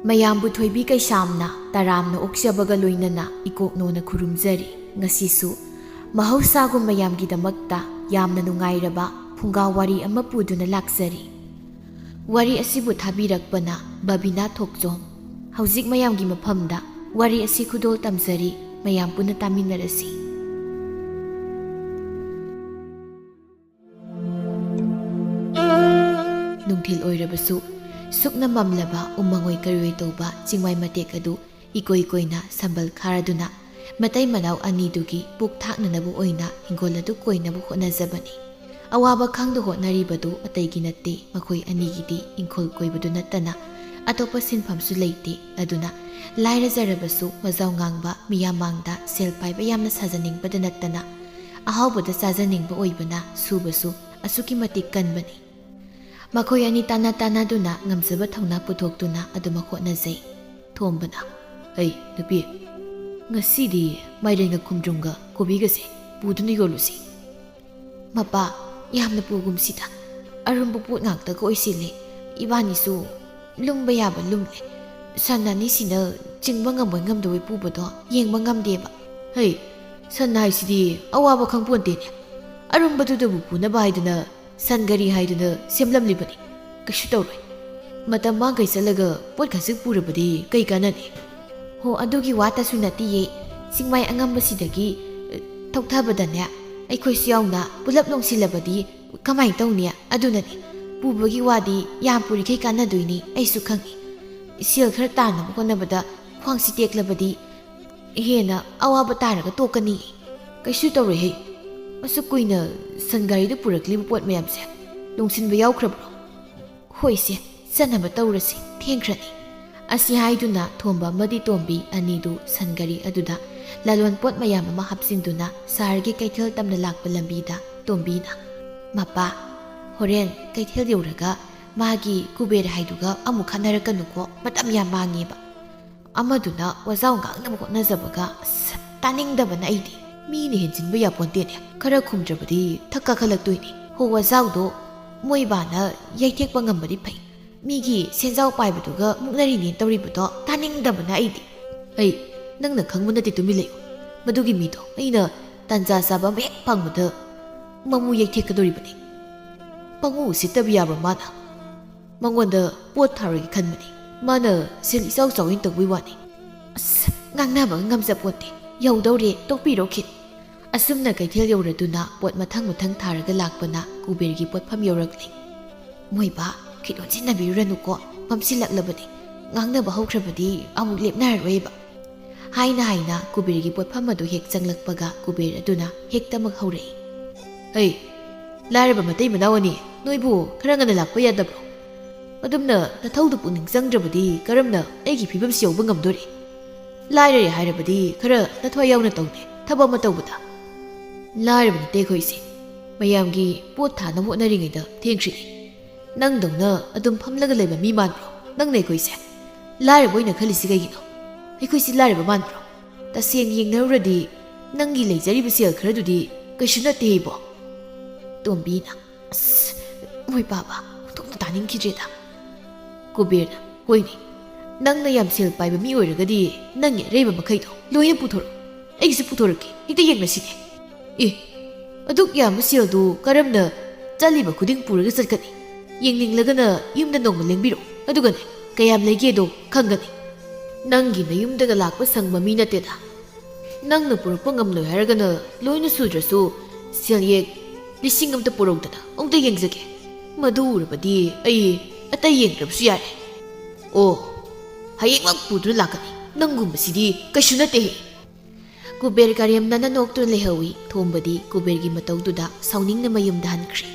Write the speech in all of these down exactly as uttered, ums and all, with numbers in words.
ꯃꯌꯥꯝꯕꯨ ꯊꯣꯏꯕꯤ ꯀꯩꯁꯥꯝꯅ ꯇꯔꯥꯝꯅ ꯑꯣꯛꯆꯕꯒ ꯂꯣꯏꯅꯅ ꯏꯀꯣꯛꯅꯣꯅ ꯈꯨꯔꯨꯝꯖꯔꯤ꯫ ꯉꯁꯤꯁꯨ ꯃꯍꯧꯁꯥꯒꯨꯝ ꯃꯌꯥꯝꯒꯤꯗꯃꯛꯇ ꯌꯥꯝꯅ ꯅꯨꯡꯉꯥꯏꯔꯕ ꯐꯨꯡꯒꯥ ꯋꯥꯔꯤ ꯑꯃ ꯄꯨꯗꯨꯅ ꯂꯥꯛꯆꯔꯤ꯫ ꯋꯥꯔꯤ ꯑꯁꯤꯕꯨ ꯊꯥꯕꯤꯔꯛꯄꯅ ꯕꯕꯤꯅꯥ ꯊꯣꯛꯆꯣꯝ꯫ ꯍꯧꯖꯤꯛ ꯃꯌꯥꯝꯒꯤ ꯃꯐꯝꯗ ꯋꯥꯔꯤ ꯑꯁꯤ ꯈꯨꯗꯣꯜ ꯇꯝꯖꯔꯤ, ꯃꯌꯥꯝ ꯄꯨꯟꯅ ꯇꯥꯃꯤꯟꯅꯔꯁꯤ꯫ ꯅꯨꯡꯊꯤꯜ ꯑꯣꯏꯔꯕꯁꯨ ꯁꯨꯞꯅ ꯃꯝꯂꯕ ꯎꯃꯪ ꯑꯣꯏ ꯀꯔꯤ ꯑꯣꯏ ꯇꯧꯕ ꯆꯤꯡꯃꯥꯏ ꯃꯇꯦꯛ ꯑꯗꯨ ꯏꯀꯣꯏ ꯀꯣꯏꯅ ꯁꯝꯕꯜ ꯈꯥꯔꯗꯨꯅ ꯃꯇꯩ ꯃꯅꯥꯎ ꯑꯅꯤꯗꯨꯒꯤ ꯄꯨꯛ ꯊꯥꯛꯅꯅꯕ ꯑꯣꯏꯅ ꯍꯤꯡꯒꯣꯜ ꯑꯗꯨ ꯀꯣꯏꯅꯕ ꯍꯣꯠꯅꯖꯕꯅꯤ꯫ ꯑꯋꯥꯕ ꯈꯪꯗ ꯍꯣꯠꯅꯔꯤꯕꯗꯨ ꯑꯇꯩꯒꯤ ꯅꯠꯇꯦ, ꯃꯈꯣꯏ ꯑꯅꯤꯒꯤꯗꯤ ꯏꯪꯈꯣꯜ ꯀꯣꯏꯕꯗꯨ ꯅꯠꯇꯅ ꯑꯇꯣꯞꯄ ꯁꯤꯟꯐꯝꯁꯨ ꯂꯩꯇꯦ꯫ ꯑꯗꯨꯅ ꯂꯥꯏꯔꯖꯔꯕꯁꯨ ꯋꯥꯖꯥꯎ ꯉꯥꯡꯕ ꯃꯤꯌꯥꯝ ꯃꯥꯡꯗ ꯁꯦꯜ ꯄꯥꯏꯕ ꯌꯥꯝꯅ ꯁꯥꯖꯅꯤꯡꯕꯗ ꯅꯠꯇꯅ ꯑꯍꯥꯎꯕꯗ ꯆꯥꯖꯅꯤꯡꯕ ꯑꯣꯏꯕꯅ ꯁꯨꯕꯁꯨ ꯑꯁꯨꯛꯀꯤ ꯃꯇꯤꯛ ꯀꯟꯕꯅꯤ꯫ ꯃꯈꯣꯏ ꯑꯅꯤ ꯇꯥꯟꯅ ꯇꯥꯟꯅꯗꯨꯅ ꯉꯝꯖꯕ ꯊꯧꯅꯥ ꯄꯨꯊꯣꯛꯇꯨꯅ ꯑꯗꯨꯃꯛ ꯍꯣꯠꯅꯖꯩ꯫ ꯊꯣꯝꯕꯅ, "ꯑꯩ ꯅꯨꯄꯤ, ꯉꯁꯤꯗꯤ ꯃꯥꯏꯔꯦꯟꯒ ꯈꯣꯡꯗ꯭ꯔꯨꯝꯒ ꯀꯣꯕꯤꯒꯁꯦ ꯄꯨꯗꯨꯅ ꯌꯣꯜꯂꯨꯁꯤ꯫" "ꯃꯄꯥ, ꯌꯥꯝꯅ ꯄꯨꯒꯨꯝꯁꯤꯗ, ꯑꯔꯨꯝꯕ ꯄꯣꯠ ꯉꯥꯛꯇꯒ ꯑꯣꯏꯁꯤꯜꯂꯦ꯫ ꯏꯕꯥꯅꯤꯁꯨ ꯂꯨꯝꯕ ꯌꯥꯕ ꯂꯨꯝꯂꯦ꯫ ꯁꯟ ꯑꯅꯤꯁꯤꯅ ꯆꯤꯡꯕ ꯉꯝꯕꯣꯏ ꯉꯝꯗꯕꯣꯏ ꯄꯨꯕꯗꯣ ꯌꯦꯡꯕ ꯉꯝꯗꯦꯕ꯫" "ꯍꯩ, ꯁꯟ ꯍꯥꯏꯁꯤꯗꯤ ꯑꯋꯥꯕ ꯈꯪꯄꯣꯟꯇꯦꯅꯦ꯫ ꯑꯔꯨꯝꯕꯗꯨꯗꯕꯨ ꯄꯨꯅꯕ ꯍꯥꯏꯗꯅ ꯁꯟ ꯒꯥꯔꯤ ꯍꯥꯏꯗꯨꯅ ꯁꯦꯝꯂꯝꯂꯤꯕꯅꯤ꯫ ꯀꯩꯁꯨ ꯇꯧꯔꯣꯏ꯫ ꯃꯇꯝ ꯃꯥꯡꯈꯩ ꯆꯠꯂꯒ ꯄꯣꯠ ꯈꯖꯤꯛ ꯄꯨꯔꯕꯗꯤ ꯀꯩ ꯀꯥꯟꯅꯅꯤ?" "ꯍꯣ, ꯑꯗꯨꯒꯤ ꯋꯥꯇꯁꯨ ꯅꯠꯇꯤꯌꯦ꯫ ꯆꯤꯡꯃꯥꯏ ꯑꯉꯝꯕꯁꯤꯗꯒꯤ, ꯑ, ꯊꯧꯊꯕꯗꯅꯦ, ꯑꯩꯈꯣꯏꯁꯨ ꯌꯥꯎꯅ ꯄꯨꯂꯞ ꯂꯣꯡꯁꯤꯜꯂꯕꯗꯤ ꯀꯃꯥꯏꯅ ꯇꯧꯅꯤ? ꯑꯗꯨꯅꯅꯤ, ꯄꯨꯕꯒꯤ ꯋꯥꯗꯤ ꯌꯥꯝ ꯄꯨꯔꯤꯈꯩ ꯀꯥꯟꯅꯗꯣꯏꯅꯤ, ꯑꯩꯁꯨ ꯈꯪꯏ꯫ ꯁꯦꯜ ꯈꯔ ꯇꯥꯟꯅꯕ ꯍꯣꯠꯅꯕꯗ ꯈ꯭ꯋꯥꯡꯁꯤ ꯇꯦꯛꯂꯕꯗꯤ ꯍꯦꯟꯅ ꯑꯋꯥꯕ ꯇꯥꯔꯒ ꯇꯣꯛꯀꯅꯤ꯫" "ꯀꯩꯁꯨ ꯇꯧꯔꯣꯏꯍꯦ꯫ ꯑꯁꯨꯛ ꯀꯨꯏꯅ ꯁꯟ ꯒꯥꯔꯤꯗ ꯄꯨꯔꯛꯂꯤꯕ ꯄꯣꯠ ꯃꯌꯥꯝꯁꯦ ꯂꯣꯡꯁꯤꯟꯕ ꯌꯥꯎꯈ꯭ꯔꯕ꯭ꯔꯣ?" "ꯍꯣꯏꯁꯦ, ꯆꯠꯅꯕ ꯇꯧꯔꯁꯤ, ꯊꯦꯡꯈ꯭ꯔꯅꯤ꯫" ꯑꯁꯤ ꯍꯥꯏꯗꯨꯅ ꯊꯣꯝꯕ ꯑꯃꯗꯤ ꯇꯣꯝꯕꯤ ꯑꯅꯤꯗꯨ ꯁꯟ ꯒꯥꯔꯤ ꯑꯗꯨꯗ ꯂꯂꯣꯟ ꯄꯣꯠ ꯃꯌꯥꯝ ꯑꯃ ꯍꯥꯞꯆꯤꯟꯗꯨꯅ ꯁꯍꯔꯒꯤ ꯀꯩꯊꯦꯜ ꯇꯝꯅ ꯂꯥꯛꯄ ꯂꯝꯕꯤꯗ ꯇꯣꯝꯕꯤꯅ, "ꯃꯄꯥ, ꯍꯣꯔꯦꯟ ꯀꯩꯊꯦꯜ ꯌꯧꯔꯒ ꯃꯥꯒꯤ ꯀꯨꯕꯦꯔ ꯍꯥꯏꯗꯨꯒ ꯑꯃꯨꯛ ꯈꯠꯅꯔꯛꯀꯅꯨꯀꯣ, ꯃꯇꯝ ꯌꯥꯝ ꯃꯥꯡꯉꯦꯕ꯫" ꯑꯃꯗꯨꯅ ꯋꯥꯖꯥꯎ ꯉꯥꯡꯅꯕ ꯍꯣꯠꯅꯖꯕꯒ, ꯑꯁ, ꯇꯥꯅꯤꯡꯗꯕꯅ ꯑꯩꯗꯤ꯫ ꯃꯤꯅ ꯍꯦꯟꯖꯤꯟꯕ ꯌꯥꯄꯣꯟꯇꯦꯅꯦ꯫ ꯈꯔ ꯈꯨꯝꯗ꯭ꯔꯕꯗꯤ ꯊꯛ ꯀꯥꯈꯠꯂꯛꯇꯣꯏꯅꯦ꯫ ꯍꯣ, ꯋꯥꯖꯥꯎꯗꯣ ꯃꯣꯏ ꯕꯥꯅ ꯌꯩꯊꯦꯛꯄ ꯉꯝꯕꯗꯤ ꯐꯩ꯫ ꯃꯤꯒꯤ ꯁꯦꯟꯖꯥꯎ ꯄꯥꯏꯕꯗꯨꯒ ꯃꯨꯛꯅꯔꯤꯅꯦ ꯇꯧꯔꯤꯕꯗꯣ ꯇꯥꯅꯤꯡꯗꯕꯅ ꯑꯩꯗꯤ꯫ ꯑꯩ, ꯅꯪꯅ ꯈꯪꯕ ꯅꯠꯇꯦ, ꯇꯨꯃꯤꯟ ꯂꯩꯌꯨ꯫ ꯃꯗꯨꯒꯤ ꯃꯤꯗꯣ ꯑꯩꯅ ꯇꯥꯟꯖꯥ ꯆꯥꯕ ꯑꯃ ꯍꯦꯛ ꯐꯪꯕꯗ ꯃꯃꯨ ꯌꯩꯊꯦꯛꯀꯗꯧꯔꯤꯕꯅꯤ꯫ ꯄꯪꯎ ꯎꯁꯤꯠꯇꯕ ꯌꯥꯕ꯭ꯔꯥ ꯃꯥꯅ? ꯃꯉꯣꯟꯗ ꯄꯣꯠ ꯊꯥꯔꯣꯏꯒꯦ ꯈꯟꯕꯅꯤ꯫ ꯃꯥꯅ ꯁꯦꯜ ꯏꯆꯥꯎ ꯆꯥꯎꯏꯅ ꯇꯧꯕꯩ ꯋꯥꯅꯤ꯫ ꯑꯁ, ꯉꯥꯡꯅꯕ ꯉꯝꯖꯄꯣꯠꯇꯦ꯫ ꯌꯧꯗꯧꯔꯦ, ꯇꯣꯛꯄꯤꯔꯣ ꯈꯤꯠ꯫ ꯑꯁꯨꯝꯅ ꯀꯩꯊꯦꯜ ꯌꯧꯔꯗꯨꯅ ꯄꯣꯠ ꯃꯊꯪ ꯃꯊꯪ ꯊꯥꯔꯒ ꯂꯥꯛꯄꯅ ꯀꯨꯕꯦꯔꯒꯤ ꯄꯣꯠꯐꯝ ꯌꯧꯔꯛꯂꯦ꯫ ꯃꯣꯏꯕꯥ, ꯈꯤꯠ ꯑꯣꯟꯁꯤꯟꯅꯕꯤꯔꯨꯔꯅꯨꯀꯣ, ꯃꯝꯁꯤꯜꯂꯛꯂꯕꯅꯤ꯫ ꯉꯥꯡꯅꯕ ꯍꯧꯈ꯭ꯔꯕꯗꯤ ꯑꯃꯨꯛ ꯂꯦꯞꯅꯔꯔꯣꯏꯕ꯫ ꯍꯥꯏꯅ ꯍꯥꯏꯅ ꯀꯨꯕꯦꯔꯒꯤ ꯄꯣꯠꯐꯝ ꯑꯗꯨ ꯍꯦꯛ ꯆꯪꯂꯛꯄꯒ ꯀꯨꯕꯦꯔ ꯑꯗꯨꯅ ꯍꯦꯛꯇꯃꯛ ꯍꯧꯔꯛꯏ꯫ "ꯍꯩ, ꯂꯥꯏꯔꯕ ꯃꯇꯩ ꯃꯅꯥꯎ ꯑꯅꯤ, ꯅꯣꯏꯕꯨ ꯈꯔ ꯉꯟꯅ ꯂꯥꯛꯄ ꯌꯥꯗꯕ꯭ꯔꯣ? ꯑꯗꯨꯝꯅ ꯅꯊꯧꯗꯨ ꯄꯨꯛꯅꯤꯡ ꯆꯪꯗ꯭ꯔꯕꯗꯤ ꯀꯔꯝꯅ ꯑꯩꯒꯤ ꯐꯤꯕꯝꯁꯤ ꯌꯧꯕ ꯉꯝꯗꯣꯔꯤ? ꯂꯥꯏꯔꯔꯦ ꯍꯥꯏꯔꯕꯗꯤ ꯈꯔ ꯅꯊ꯭ꯋꯥꯏ ꯌꯥꯎꯅ ꯇꯧꯅꯦ, ꯊꯕꯛ ꯑꯃ ꯇꯧꯕꯗ꯫ ꯂꯥꯏꯔꯕ ꯅꯠꯇꯦ ꯑꯩꯈꯣꯏꯁꯦ, ꯃꯌꯥꯝꯒꯤ ꯄꯣꯠ ꯊꯥꯅꯕ ꯍꯣꯠꯅꯔꯤꯉꯩꯗ ꯊꯦꯡꯈ꯭ꯔꯤꯅꯤ꯫ ꯅꯪꯗꯧꯅ ꯑꯗꯨꯝ ꯐꯝꯂꯒ ꯂꯩꯕ ꯃꯤ ꯃꯥꯟꯕ꯭ꯔꯣ ꯅꯪꯅ ꯑꯩꯈꯣꯏꯁꯦ? ꯂꯥꯏꯔꯕ ꯑꯣꯏꯅ ꯈꯜꯂꯤꯁꯤ ꯀꯩꯒꯤꯅꯣ? ꯑꯩꯈꯣꯏꯁꯤ ꯂꯥꯏꯔꯕ ꯃꯥꯟꯕ꯭ꯔꯣ? ꯇꯁꯦꯡꯅ ꯌꯦꯡꯅꯔꯨꯔꯗꯤ ꯅꯪꯒꯤ ꯂꯩꯖꯔꯤꯕ ꯁꯦꯜ ꯈꯔꯗꯨꯗꯤ ꯀꯩꯁꯨ ꯅꯠꯇꯦ ꯏꯕꯣ꯫" ꯇꯣꯝꯕꯤꯅ, "ꯑꯁ, ꯃꯣꯏ ꯄꯥꯕ ꯑꯣꯟꯊꯣꯛꯅ ꯇꯥꯅꯤꯡꯈꯤꯗ꯭ꯔꯦꯗ꯫" ꯀꯨꯕꯦꯔꯅ, "ꯍꯣꯏꯅꯦ, ꯅꯪꯅ ꯌꯥꯝ ꯁꯦꯜ ꯄꯥꯏꯕ ꯃꯤ ꯑꯣꯏꯔꯒꯗꯤ ꯅꯪꯒꯤ ꯑꯔꯩꯕ ꯃꯈꯩꯗꯣ ꯂꯣꯏꯅ ꯄꯨꯊꯣꯔꯛꯑꯣ꯫ ꯑꯩꯒꯤꯁꯨ ꯄꯨꯊꯣꯔꯛꯀꯦ, ꯍꯦꯛꯇ ꯌꯦꯡꯅꯁꯤꯅꯦ꯫ ꯑꯦ, ꯑꯗꯨꯛ ꯌꯥꯝꯕ ꯁꯦꯜꯗꯨ ꯀꯔꯝꯅ ꯆꯠꯂꯤꯕ ꯈꯨꯗꯤꯡ ꯄꯨꯔꯒ ꯆꯠꯀꯅꯤ? ꯌꯦꯡꯅꯤꯡꯂꯒꯅ ꯌꯨꯝꯗ ꯅꯣꯡꯃ ꯂꯦꯡꯕꯤꯔꯛꯑꯣ, ꯑꯗꯨꯒꯅꯦ, ꯀꯌꯥꯝ ꯂꯩꯒꯦꯗꯣ ꯈꯪꯒꯅꯤ꯫ ꯅꯪꯒꯤ ꯅꯌꯨꯝꯗꯒ ꯂꯥꯛꯄ ꯁꯪꯕ ꯃꯤ ꯅꯠꯇꯦꯗ꯫ ꯅꯪꯅ ꯄꯨꯔꯛꯄ ꯉꯝꯂꯣꯏ ꯍꯥꯏꯔꯒꯅ ꯂꯣꯏꯅ ꯁꯨꯗ꯭ꯔꯁꯨ ꯁꯦꯜ ꯌꯦꯛ ꯂꯤꯁꯤꯡ ꯑꯃꯇ ꯄꯨꯔꯛꯎꯗꯅ ꯑꯃꯨꯛꯇ ꯌꯦꯡꯖꯒꯦ꯫ ꯃꯗꯨ ꯎꯔꯕꯗꯤ ꯑꯩ ꯑꯇꯩ ꯌꯦꯡꯗ꯭ꯔꯕꯁꯨ ꯌꯥꯔꯦ꯫" "ꯑꯣ, ꯍꯌꯦꯡꯃꯛ ꯄꯨꯗꯨꯅ ꯂꯥꯛꯀꯅꯤ꯫ ꯅꯪꯒꯨꯝꯕꯁꯤꯗꯤ ꯀꯩꯁꯨ ꯅꯠꯇꯦꯍꯦ꯫" ꯀꯨꯕꯦꯔ ꯀꯔꯦꯝꯅꯅ ꯅꯣꯛꯇꯨꯅ ꯂꯩꯍꯧꯏ꯫ ꯊꯣꯝꯕꯗꯤ ꯀꯨꯕꯦꯔꯒꯤ ꯃꯇꯧꯗꯨꯗ ꯁꯥꯎꯅꯤꯡꯅ ꯃꯌꯨꯝꯗ ꯍꯟꯈ꯭ꯔꯦ꯫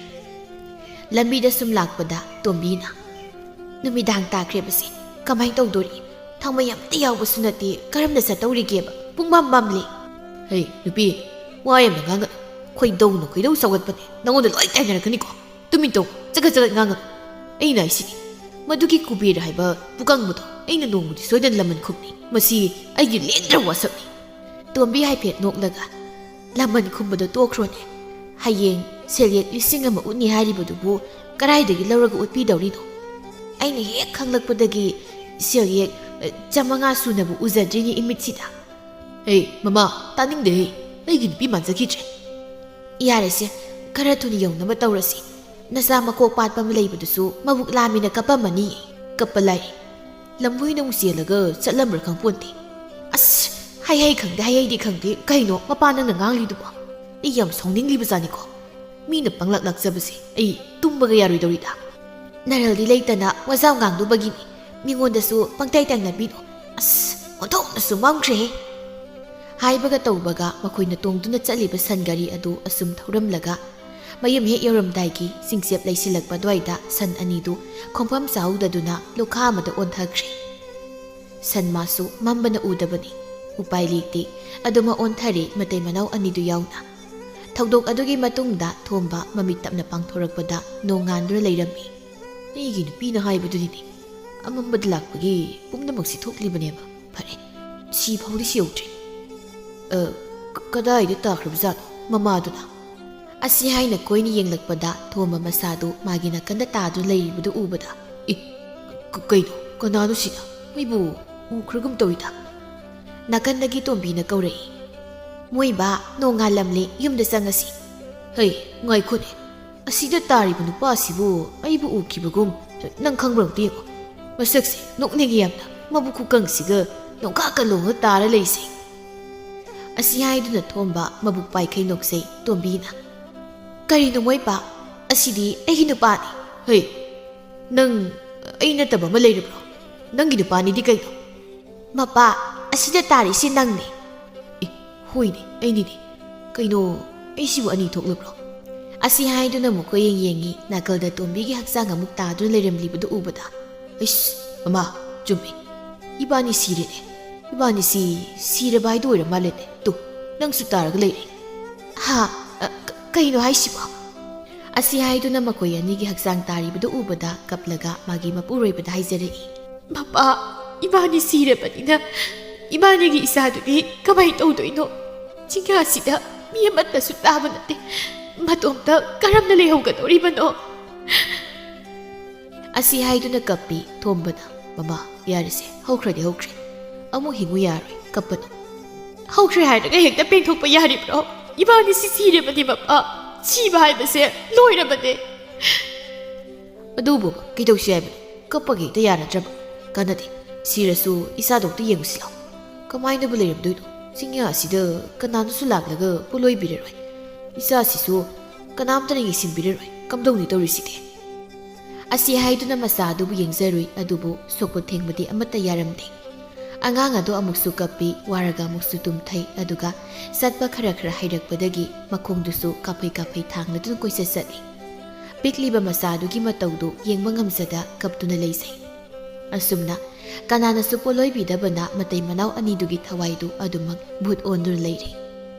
ꯂꯝꯕꯤꯗ ꯁꯨꯝ ꯂꯥꯛꯄꯗ ꯇꯣꯝꯕꯤꯅ, "ꯅꯨꯃꯤꯗꯥꯡ ꯇꯥꯈ꯭ꯔꯦꯕꯁꯦ, ꯀꯃꯥꯏꯅ ꯇꯧꯗꯣꯔꯤ? ꯊꯥꯎꯃꯩ ꯑꯝꯇ ꯌꯥꯎꯕꯁꯨ ꯅꯠꯇꯦ, ꯀꯔꯝꯅ ꯆꯠꯇꯧꯔꯤꯒꯦꯕ? ꯄꯨꯡ ꯃꯝ ꯃꯝꯂꯤ꯫" "ꯍꯩ, ꯅꯨꯄꯤ, ꯋꯥ ꯌꯥꯝꯅ ꯉꯥꯡꯒꯅꯨ꯫ ꯈꯣꯏꯗꯧꯅ ꯈꯣꯏꯗꯧ ꯁꯧꯒꯠꯄꯅꯦ꯫ ꯅꯉꯣꯟꯗ ꯂꯣꯏ ꯇꯥꯏꯅꯔꯛꯀꯅꯤꯀꯣ꯫ ꯇꯨꯃꯤꯟ ꯇꯧ, ꯆꯒꯠ ꯆꯒꯠ ꯉꯥꯡꯒꯅꯨ꯫ ꯑꯩꯅ ꯍꯥꯏꯁꯤꯅꯤ, ꯃꯗꯨꯒꯤ ꯀꯨꯕꯦꯔ ꯍꯥꯏꯕ ꯄꯨꯀꯪꯕꯗꯣ ꯑꯩꯅ ꯅꯣꯡꯃꯗꯤ ꯁꯣꯏꯗꯅ ꯂꯃꯟ ꯈꯨꯝꯅꯤ꯫ ꯃꯁꯤ ꯑꯩꯒꯤ ꯂꯦꯡꯗ꯭ꯔꯕ ꯋꯥꯁꯛꯅꯤ꯫" ꯇꯣꯝꯕꯤ ꯍꯥꯏꯐꯦꯠ ꯅꯣꯛꯂꯒ, "ꯂꯃꯟ ꯈꯨꯝꯕꯗꯣ ꯇꯣꯛꯈ꯭ꯔꯣꯅꯦ꯫ ꯍꯌꯦꯡ ꯁꯦꯜꯌꯦꯛ ꯂꯤꯁꯤꯡ ꯑꯃ ꯎꯠꯅꯤ ꯍꯥꯏꯔꯤꯕꯗꯨꯕꯨ ꯀꯗꯥꯏꯗꯒꯤ ꯂꯧꯔꯒ ꯎꯠꯄꯤꯗꯧꯔꯤꯅꯣ? ꯑꯩꯅ ꯍꯦꯛ ꯈꯪꯂꯛꯄꯗꯒꯤ ꯁꯦꯜ ꯍꯦꯛ, ꯑ, ꯆꯥꯃꯉꯥ ꯁꯨꯅꯕꯨ ꯎꯖꯗ꯭ꯔꯤꯅꯤ ꯏꯃꯤꯠꯁꯤꯗ꯫ "ꯍꯦ, ꯃꯃꯥ, ꯇꯥꯅꯤꯡꯗꯦꯍꯦ꯫ ꯑꯩꯒꯤ ꯅꯨꯄꯤ ꯃꯥꯟꯖꯈꯤꯗ꯭ꯔꯦ꯫" "ꯌꯥꯔꯦꯁꯦ, ꯈꯔ ꯊꯨꯅ ꯌꯧꯅꯕ ꯇꯧꯔꯁꯤ꯫ ꯅꯆꯥ ꯃꯀꯣꯛ ꯄꯥꯠꯄ ꯑꯃ ꯂꯩꯕꯗꯨꯁꯨ ꯃꯕꯨꯛ ꯂꯥꯝꯃꯤꯅ ꯀꯞꯄꯝꯃꯅꯤ꯫" "ꯀꯞꯄ ꯂꯥꯏꯔꯤ꯫ ꯂꯝꯕꯣꯏꯅ ꯑꯃꯨꯛ ꯆꯦꯜꯂꯒ ꯆꯠꯂꯝꯕ꯭ꯔꯥ ꯈꯪꯄꯣꯟꯇꯦ꯫" "ꯑꯁ, ꯍꯩ ꯍꯩ ꯈꯪꯗꯦ, ꯍꯩ ꯍꯩꯗꯤ ꯈꯪꯗꯦ꯫ ꯀꯩꯅꯣ ꯃꯄꯥ ꯅꯪꯅ ꯉꯥꯡꯂꯤꯗꯨꯕꯣ? ꯑꯩ ꯌꯥꯝ ꯁꯥꯎꯅꯤꯡꯂꯤꯕꯖꯥꯠꯅꯤꯀꯣ꯫ ꯃꯤꯅ ꯄꯪꯂꯥꯛ ꯂꯥꯛꯆꯕꯁꯦ ꯑꯩ ꯇꯨꯝꯕꯒ ꯌꯥꯔꯣꯏꯗꯧꯔꯤꯗ꯫" "ꯅꯔꯜꯗꯤ ꯂꯩꯇꯅ ꯋꯥꯖꯥꯎ ꯉꯥꯡꯗꯨꯕꯒꯤꯅꯤ꯫ ꯃꯤꯉꯣꯟꯗꯁꯨ ꯄꯪꯇꯩ ꯇꯥꯏꯅꯕꯤꯅꯨ꯫ ꯑꯁ, ꯑꯣꯟꯊꯣꯛꯅꯁꯨ ꯃꯝꯈ꯭ꯔꯦꯍꯦ꯫" ꯍꯥꯏꯕꯒ ꯇꯧꯕꯒ ꯃꯈꯣꯏꯅ ꯇꯣꯡꯗꯨꯅ ꯆꯠꯂꯤꯕ ꯁꯟ ꯒꯥꯔꯤ ꯑꯗꯨ ꯑꯁꯨꯝ ꯊꯧꯔꯝꯂꯒ ꯃꯌꯨꯝ ꯍꯦꯛ ꯌꯧꯔꯝꯗꯥꯏꯒꯤ ꯆꯤꯡꯆꯦꯞ ꯂꯩꯁꯤꯜꯂꯛꯄ ꯑꯗꯨꯋꯥꯏꯗ ꯁꯟ ꯑꯅꯤꯗꯨ ꯈꯣꯡꯐꯝ ꯆꯥꯍꯧꯗꯗꯨꯅ ꯂꯨꯈꯥ ꯑꯃꯗ ꯑꯣꯟꯊꯈ꯭ꯔꯦ꯫ ꯁꯟ ꯃꯥꯁꯨ ꯃꯝꯕꯅ ꯎꯗꯕꯅꯤ꯫ ꯎꯄꯥꯏ ꯂꯩꯇꯦ꯫ ꯑꯗꯨꯃꯛ ꯑꯣꯟꯊꯔꯦ ꯃꯇꯩ ꯃꯅꯥꯎ ꯑꯅꯤꯗꯨ ꯌꯥꯎꯅ꯫ ꯊꯧꯗꯣꯛ ꯑꯗꯨꯒꯤ ꯃꯇꯨꯡꯗ ꯊꯣꯝꯕ ꯃꯃꯤꯠ ꯇꯞꯅ ꯄꯥꯡꯊꯣꯔꯛꯄꯗ ꯅꯣꯡꯉꯥꯟꯗꯨꯅ ꯂꯩꯔꯝꯃꯤ꯫ "ꯑꯩꯒꯤ ꯅꯨꯄꯤꯅ ꯍꯥꯏꯕꯗꯨꯅꯤꯅꯦ꯫ ꯑꯃꯝꯕꯗ ꯂꯥꯛꯄꯒꯤ ꯄꯨꯝꯅꯃꯛꯁꯤ ꯊꯣꯛꯂꯤꯕꯅꯦꯕ꯫ ꯐꯔꯦ, ꯁꯤ ꯐꯥꯎꯗꯤ ꯁꯤ ꯌꯧꯗ꯭ꯔꯤ꯫ ꯑ, ꯀ-, ꯀꯗꯥꯏꯗ ꯇꯥꯈ꯭ꯔꯕꯖꯥꯠꯅꯣ ꯃꯃꯥꯗꯨꯅ?" ꯑꯁꯤ ꯍꯥꯏꯅ ꯀꯣꯏꯅ ꯌꯦꯡꯂꯛꯄꯗ ꯊꯣꯝꯕ ꯃꯁꯥꯗꯨ ꯃꯥꯒꯤ ꯅꯥꯀꯟꯗ ꯇꯥꯗꯨꯅ ꯂꯩꯔꯤꯕꯗꯨ ꯎꯕꯗ, "ꯏ, ꯀ-, ꯀꯩꯅꯣ? ꯀꯅꯥꯅꯣ ꯁꯤꯅ? ꯑꯩꯕꯨ ꯎꯈ꯭ꯔꯒꯨꯝ ꯇꯧꯏꯗ꯫" ꯅꯥꯀꯟꯗꯒꯤ ꯇꯣꯝꯕꯤꯅ ꯀꯧꯔꯛꯏ, "ꯃꯣꯏꯕꯥ, ꯅꯣꯡꯉꯥꯜꯂꯝꯂꯦ, ꯌꯨꯝꯗ ꯆꯪꯉꯁꯤ꯫" "ꯍꯩ, ꯉꯥꯏꯈꯣꯅꯦ, ꯑꯁꯤꯗ ꯇꯥꯔꯤꯕ ꯅꯨꯄꯥꯁꯤꯕꯨ ꯑꯩꯕꯨ ꯎꯈꯤꯕꯒꯨꯝ꯫ ꯅꯪ ꯈꯪꯕ꯭ꯔꯥ ꯑꯝꯇ ꯌꯦꯡꯉꯣ꯫ ꯃꯁꯛꯁꯦ ꯅꯣꯛꯅꯤꯡꯉꯤ ꯌꯥꯝꯅ, ꯃꯕꯨꯛ ꯈꯨꯀꯪꯁꯤꯒ ꯅꯣꯡꯀꯥ ꯀꯜꯂꯣꯡꯅ ꯇꯥꯔ ꯂꯩꯁꯦ꯫" ꯑꯁꯤ ꯍꯥꯏꯗꯨꯅ ꯊꯣꯝꯕ ꯃꯕꯨꯛ ꯄꯥꯏꯈꯩ ꯅꯣꯛꯆꯩ꯫ ꯇꯣꯝꯕꯤꯅ, "ꯀꯔꯤꯅꯣ ꯃꯣꯏꯕꯥ? ꯑꯁꯤꯗꯤ ꯑꯩꯒꯤ ꯅꯨꯄꯥꯅꯤ꯫" "ꯍꯩ, ꯅꯪ ꯑꯩ ꯅꯠꯇꯕ ꯑꯃ ꯂꯩꯔꯕ꯭ꯔꯣ? ꯅꯪꯒꯤ ꯅꯨꯄꯥꯅꯤꯗꯤ ꯀꯩꯅꯣ?" "ꯃꯄꯥ, ꯑꯁꯤꯗ ꯇꯥꯔꯤꯁꯤ ꯅꯪꯅꯤ꯫" "ꯑꯦ, ꯍꯣꯏꯅꯦ, ꯑꯩꯅꯤꯅꯦ꯫ ꯀꯩꯅꯣ, ꯑꯩꯁꯤꯕꯨ ꯑꯅꯤ ꯊꯣꯛꯂꯕ꯭ꯔꯣ?" ꯑꯁꯤ ꯍꯥꯏꯗꯨꯅ ꯃꯈꯣꯏ ꯌꯦꯡ ꯌꯦꯡꯉꯤ꯫ ꯅꯥꯀꯜꯗ ꯇꯣꯝꯕꯤꯒꯤ ꯍꯛꯆꯥꯡ ꯑꯃꯨꯛ ꯇꯥꯗꯨꯅ ꯂꯩꯔꯝꯂꯤꯕꯗꯨ ꯎꯕꯗ, "ꯑꯩꯁ, ꯃꯃꯥ, ꯆꯨꯝꯃꯤ꯫ ꯏꯕꯥꯅꯤ ꯁꯤꯔꯦꯅꯦ꯫ ꯏꯕꯥꯅꯤꯁꯤ ꯁꯤꯔꯕ ꯍꯥꯏꯗꯨ ꯑꯣꯏꯔ ꯃꯥꯜꯂꯦꯅꯦ꯫ ꯇꯨ, ꯅꯪꯁꯨ ꯇꯥꯔꯒ ꯂꯩꯔꯦ꯫" "ꯍꯥ? ꯑ, ꯀ-, ꯀꯩꯅꯣ ꯍꯥꯏꯁꯤꯕꯣ?" ꯑꯁꯤ ꯍꯥꯏꯗꯨꯅ ꯃꯈꯣꯏ ꯑꯅꯤꯒꯤ ꯍꯛꯆꯥꯡ ꯇꯥꯔꯤꯕꯗꯨ ꯎꯕꯗ ꯀꯞꯂꯒ ꯃꯥꯒꯤ ꯃꯄꯨꯔꯣꯏꯕꯗ ꯍꯥꯏꯖꯔꯛꯏ, "ꯃꯄꯥ, ꯏꯕꯥꯅꯤ ꯁꯤꯔꯕꯅꯤꯅ ꯏꯕꯥꯅꯤꯒꯤ ꯏꯆꯥꯗꯨꯗꯤ ꯀꯃꯥꯏ ꯇꯧꯗꯣꯏꯅꯣ? ꯆꯤꯡꯌꯥꯁꯤꯗ ꯃꯤ ꯑꯃꯠꯇꯁꯨ ꯇꯥꯕ ꯅꯠꯇꯦ꯫ ꯃꯇꯣꯝꯇ ꯀꯔꯝꯅ ꯂꯩꯍꯧꯒꯗꯧꯔꯤꯕꯅꯣ?" ꯑꯁꯤ ꯍꯥꯏꯗꯨꯅ ꯀꯞꯄꯤ ꯊꯣꯝꯕꯅ꯫ "ꯃꯃꯥ, ꯌꯥꯔꯦꯁꯦ, ꯍꯧꯈ꯭ꯔꯗꯤ ꯍꯧꯈ꯭ꯔꯦ꯫ ꯑꯃꯨꯛ ꯍꯤꯡꯉꯨ ꯌꯥꯔꯣꯏ, ꯀꯞꯄꯅꯨ꯫ ꯍꯧꯈ꯭ꯔꯦ ꯍꯥꯏꯔꯒ ꯍꯦꯛꯇ ꯄꯦꯟꯊꯣꯛꯄ ꯌꯥꯔꯤꯕ꯭ꯔꯣ? ꯏꯕꯥꯅꯤꯁꯤ ꯁꯤꯔꯕꯅꯤ ꯃꯃꯥ꯫ ꯁꯤꯕ ꯍꯥꯏꯕꯁꯦ ꯂꯣꯏꯔꯕꯅꯦ꯫" "ꯑꯗꯨꯕꯨ ꯀꯩꯗꯧꯁꯤ ꯍꯥꯏꯕꯅꯣ? ꯀꯞꯄꯒ ꯍꯦꯛꯇ ꯌꯥꯔꯗ꯭ꯔꯕ? ꯀꯥꯟꯅꯗꯦ꯫ ꯁꯤꯔꯁꯨ ꯏꯆꯥꯗꯣ ꯑꯝꯇ ꯌꯦꯡꯉꯨꯁꯤ ꯂꯥꯎ꯫ ꯀꯃꯥꯏꯅꯕꯨ ꯂꯩꯔꯝꯗꯣꯏꯅꯣ? ꯆꯤꯡꯌꯥ ꯑꯁꯤꯗ ꯀꯅꯥꯅꯁꯨ ꯂꯥꯛꯂꯒ ꯄꯣꯠꯂꯣꯏꯕꯤꯔꯔꯣꯏ꯫ ꯏꯆꯥꯁꯤꯁꯨ ꯀꯅꯥꯝꯇꯅ ꯌꯦꯡꯁꯤꯟꯕꯤꯔꯔꯣꯏ꯫ ꯀꯝꯗꯧꯅꯤ ꯇꯧꯔꯤꯁꯤꯗꯤ?" ꯑꯁꯤ ꯍꯥꯏꯗꯨꯅ ꯃꯆꯥ ꯑꯗꯨꯕꯨ ꯌꯦꯡꯖꯔꯨꯏ, ꯑꯗꯨꯕꯨ ꯁꯣꯛꯄ ꯊꯦꯡꯕꯗꯤ ꯑꯃꯠꯇ ꯌꯥꯔꯝꯗꯦ꯫ ꯑꯉꯥꯡ ꯑꯗꯨ ꯑꯃꯨꯛꯁꯨ ꯀꯞꯄꯤ, ꯋꯥꯔꯒ ꯑꯃꯨꯛꯁꯨ ꯇꯨꯝꯊꯩ, ꯑꯗꯨꯒ ꯆꯠꯄ ꯈꯔ ꯈꯔ ꯍꯩꯔꯛꯄꯗꯒꯤ ꯃꯈꯣꯡꯗꯨꯁꯨ ꯀꯥꯐꯩ ꯀꯥꯐꯩ ꯊꯥꯡꯂꯗꯨꯅ ꯀꯣꯏꯆꯠ ꯆꯠꯂꯤ꯫ ꯄꯤꯛꯂꯤꯕ ꯃꯆꯥ ꯑꯗꯨꯒꯤ ꯃꯇꯧꯗꯨ ꯌꯦꯡꯕ ꯉꯝꯖꯗ ꯀꯞꯇꯨꯅ ꯂꯩꯖꯩ꯫ ꯑꯁꯨꯝꯅ ꯀꯅꯥꯅꯁꯨ ꯄꯣꯠꯂꯣꯏꯕꯤꯗꯕꯅ ꯃꯇꯩ ꯃꯅꯥꯎ ꯑꯅꯤꯗꯨꯒꯤ ꯊꯋꯥꯏꯗꯨ ꯑꯗꯨꯃꯛ ꯚꯨꯠ ꯑꯣꯟꯗꯨꯅ ꯂꯩꯔꯦ꯫